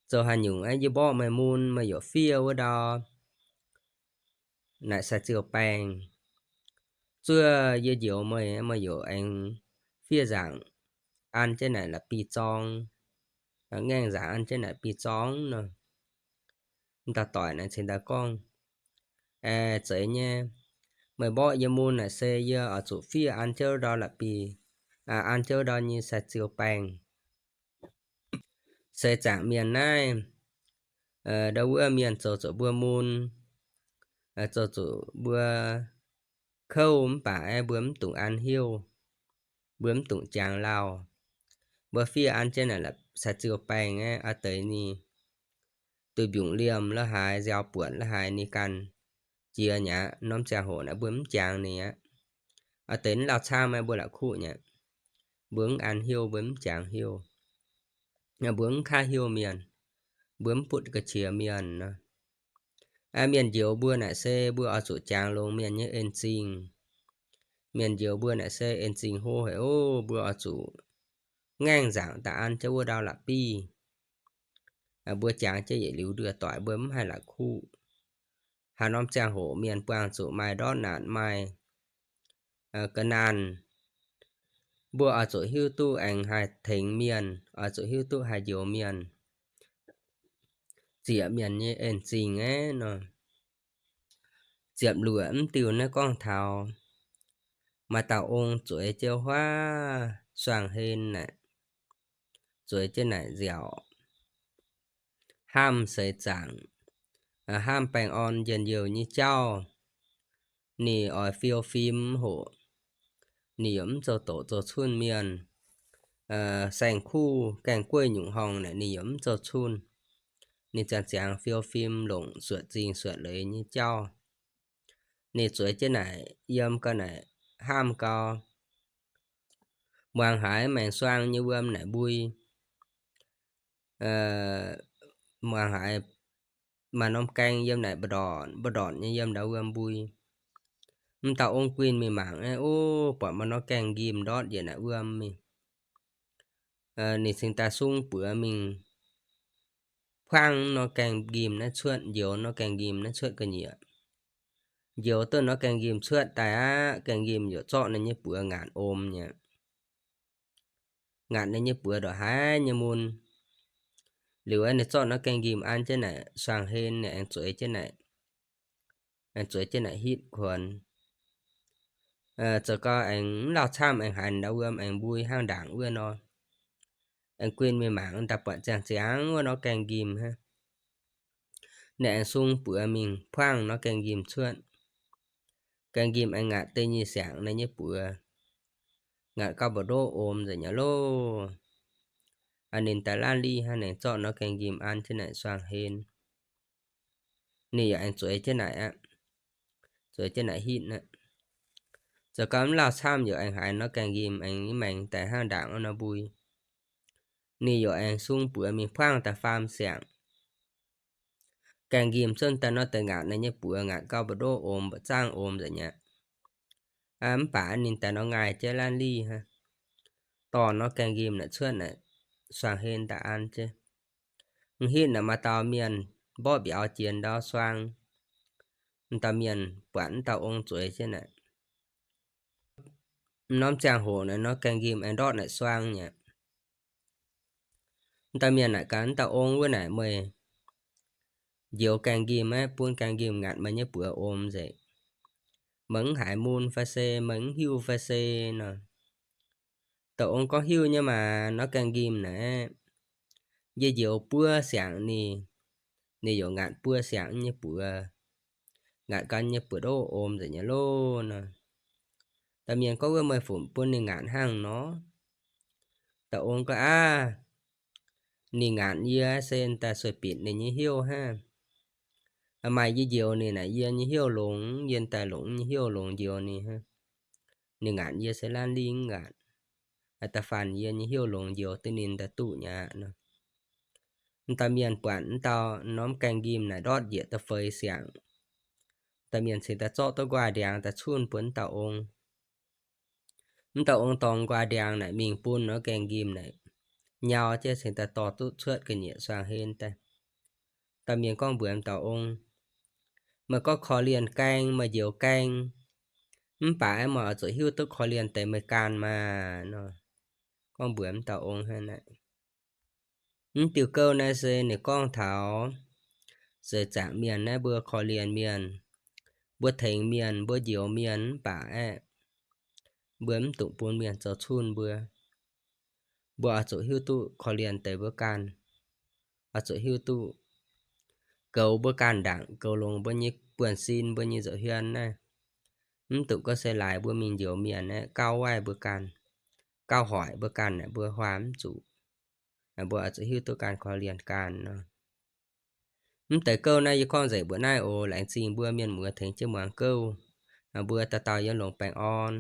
zoux haaix nyungc aeqv, yie mborqv meih mun meih yaac fiev wuov ndau naaic sai-ziuh baengh. Zuov yie njoux meih, meih yaac aengx fiev nzaangc an jienv naaic la'bieiv-zorng, ngaengh nzaangc an jienv naaic bieiv-zorng nor. M'dauh doic naaic cingx daaih gorngv, aeqv, zeiz nyei. Meih mborqv yie mun naaic se yie oix zuqc fiev an jienv ndau la'bieiv, an jienv ndau nyei sai-ziuh baengh. Seix zaangc mienh naaiv, ndau wuov mienh zoux zuqc mbuo mun, zoux zuqc mbuo kouv mv baac aeqv, mbuo mv dungx an heuv, mbuo mv dungx jangx lauh. Mbuo fiev an jienv naaic sai-ziuh baengh aeqv, a'deix ninh duih mbiungc liemh la'haaix, nziaaux buonc la'haaix ninh ganh jiex nyei aqv. Norm ziangh hoc naaic mbuo mv jangx ninh aqv. A'deix mv lauh camv aeqv, mbuo la'kuqv nyei aqv. Mbuo mv an heuv, mbuo mv jangx heuv, mbuo mv kaav heuv mienh, mbuo mv butv ga'qiex mienh nor. Mienh njoux mbuo naaic se mbuo oix zuqc jangx longx mienh nyei en-zingh. Mienh njoux mbuo naaic se en-zingh hlo haic ov, mbuo oix zuqc ngaengh nzaangc daaih an jienv wuov ndau la'bieiv. Mbuo jangx jienv yietc liuz nduoh doic, mbuo mv haih la'kuqv. Haaix norm ziangh hoc mienh buangh zuqc maaih ndortv naanc, maaih ga'naanh, mbuo oix zuqc hiuv duqv aengx haih tengx mienh, oix zuqc hiuv duqv haih njoux mienh, zieqc mienh nyei en-zingh aeqv nor. Ziepc luoqc mv diuh naaiv gorngv taux maaih dauh ong zueiz jienv huaav suangx hlen naaic, zueiz jienv naaic nziaauc, hnamv seix zaangc, hnamv baengh orn njien-youh nyei jauv. Ninh oix fiou fim hoc, ninh yaac mv zoux doqc zoux cunh mienh. Saeng-kuv gaeng-gueiv nyungc horngh naaic ninh yaac mv zoux cunh. Ninh ziangh ziangx fiou fim longc suotc zingh suotc leiz nyei jauv. Ninh zueiz jienv naaic yiem gau naaic hnamv gau, muangx haiz maengx suang nyei wuom naaic mbui, muangx haiz maaih norm gaeng yiem naaic mbu'ndortc mbu'ndortc nyei yiem ndau wuom mbui. M'dauh ong guinh mingh mangc aeqv, o, buatc maaih norm gaeng-nqimh ndortv njiec naaic wuom mingh. Ninh cingx daaih sung buoz mingh buangv norm gaeng-nqimh naaiv cuotv, njoux norm gaeng-nqimh naaiv cuotv ga'nyiec. Njoux duqv norm gaeng-nqimh cuotv daaih aqv, gaeng-nqimh yaac zorqv ninh nyei buoz ngaatc om nyei. Ngaatc ninh nyei buoz ndongc haaix nyei mun. Liuz aeqv, ninh zorqv norm gaeng-nqimh an jienv naaic suangx hlen, ninh aengx zueiz jienv naaic, aengx zueiz jienv naaic hitv kuonx. Zoux gau aengx mv lauh camv, aengx haiz ndau wuom aengx mbui hnangv ndaangc wuov nor. Aengx guinh mingh mangc daaih buatc ziangh ziangx wuov norm gaeng-nqimh hnangv. Ninh aengx sung buoz mingh buangv norm gaeng-nqimh cuotv. Gaeng-nqimh aengx ngaatc deix nyeic siangx ninh nyei buoz, ngaatc gauh mbu'ndoqv om nzengc nyei loh. Ninh daaih laanh liv hnangv, ninh zorqv norm gaeng-nqimh an jienv naaic suangx hlen. Ninh yaac aengx zueiz jienv naaic aqv, zueiz jienv naaic hitv aqv. Zoux gau mv lauh camv yaac aengx haiz norm gaeng-nqimh aengx nyei maengx daaih hnangv ndaangc wuov nor mbui. Ninh yaac aengx sung buoz mingh buangv daaih faam siangx. Gaeng-nqimh cuotv daaih nor deix ngaatc ninh nyei buoz, ngaatc gauh mbu'ndoqv om, mbu'zangv om nzengc aqv. Mv baac ninh daaih nor ngaih jienv laanh liv hnangv, dorh norm gaeng-nqimh naaic cuotv naaic suangx hlen daaih an jienv. M'hitv naaic maaih dauh mienh mborqv mbiauz jiex ndau suang. M'dauh mienh buatc m'dauh ong zueiz jienv naaic, m'norm ziangh hoc naaic norm gaeng-nqimh aengx ndortv naaic suang nyei. M'dauh mienh naaic gaax m'dauh ong wuov naaic, meih njoux gaeng-nqimh aeqv, bun gaeng-nqimh ngaatc meih nyei buoz om nzengc. Meih mv haiz mun fai se, meih mv hiuv fai se nor. Dauh ong gorngv, hiuv nyei maah, norm gaeng-nqimh naaic, yie njoux buov siangx ninh, ninh yaac ngaatc buov siangx nyei buoz, ngaatc gan nyei buoz-ndoqv om nzengc nyei loh nor. Dauh mienh gorngv, wuov meih funx bun ninh ngaatc hnangv nor? Dauh ong gorngv, aav, ninh ngaatc yie se daaih sueih bitc ninh nyei heuv hnangv. Maaih yie njoux ninh naaic yie nyei heuv longx, yie daaih longc nyei heuv longx njoux ninh hnangv. Ninh ngaatc yie se laanh lingh ngaatc, da'faanh yie nyei heuv longx njoux duqv ninh daaih duqv nyei aqv nor. M'dauh mienh buatc m'dauh norm gaeng-nqimh naaic ndortv njiec da'feix siangx. Dauh mienh cingx daaih zorqv duqv nquaah ndiangx daaih cunh bun m'dauh ong. M'dauh ong dorngx nquaah ndiangx naaic mingh bun norm gaeng-nqimh naaic nyau jienv cingx daaih dorh duqv cuotv ga'nyiec suangx hlen daaih. Dauh mienh gorngv mbuox m'dauh ong, meih gorngv korv-lienh gaeng, meih njoux gaeng, mv baac meih oix zuqc hiuv duqv korv-lienh deix meih ganh maah nor. Gorngv mbuox m'dauh ong hnangv naaic. Mv diuh gouv naaiv se ninh gorngv taux seix zaangc mienh naaiv mbuo korv-lienh mienh, mbuo tengx mienh, mbuo njoux mienh mv baac aeqv, mbuo mv dungx bun mienh zoux cunh mbuo. Mbuo oix zuqc hiuv duqv korv-lienh deix mbuo ganh, oix zuqc hiuv duqv goux mbuo ganh ndaangc, goux longx mbuo nyei buonv-sin, mbuo nyei nza'hmien naaiv. Mv dungx gorngv se laaix mbuo mingh njoux mienh aeqv, gauv waaiv mbuo ganh, gauv hoic mbuo ganh naaic, mbuo huaax mv zuqc. Mbuo oix zuqc hiuv duqv ganh korv-lienh ganh nor. Mv deix gouv naaiv yie gorngv nzengc mbuox naaiv oc. Laengz zingh mbuo mienh muoz tengx jienv muangx gouv. Mbuo dauh dauh yiem longx baengh orn.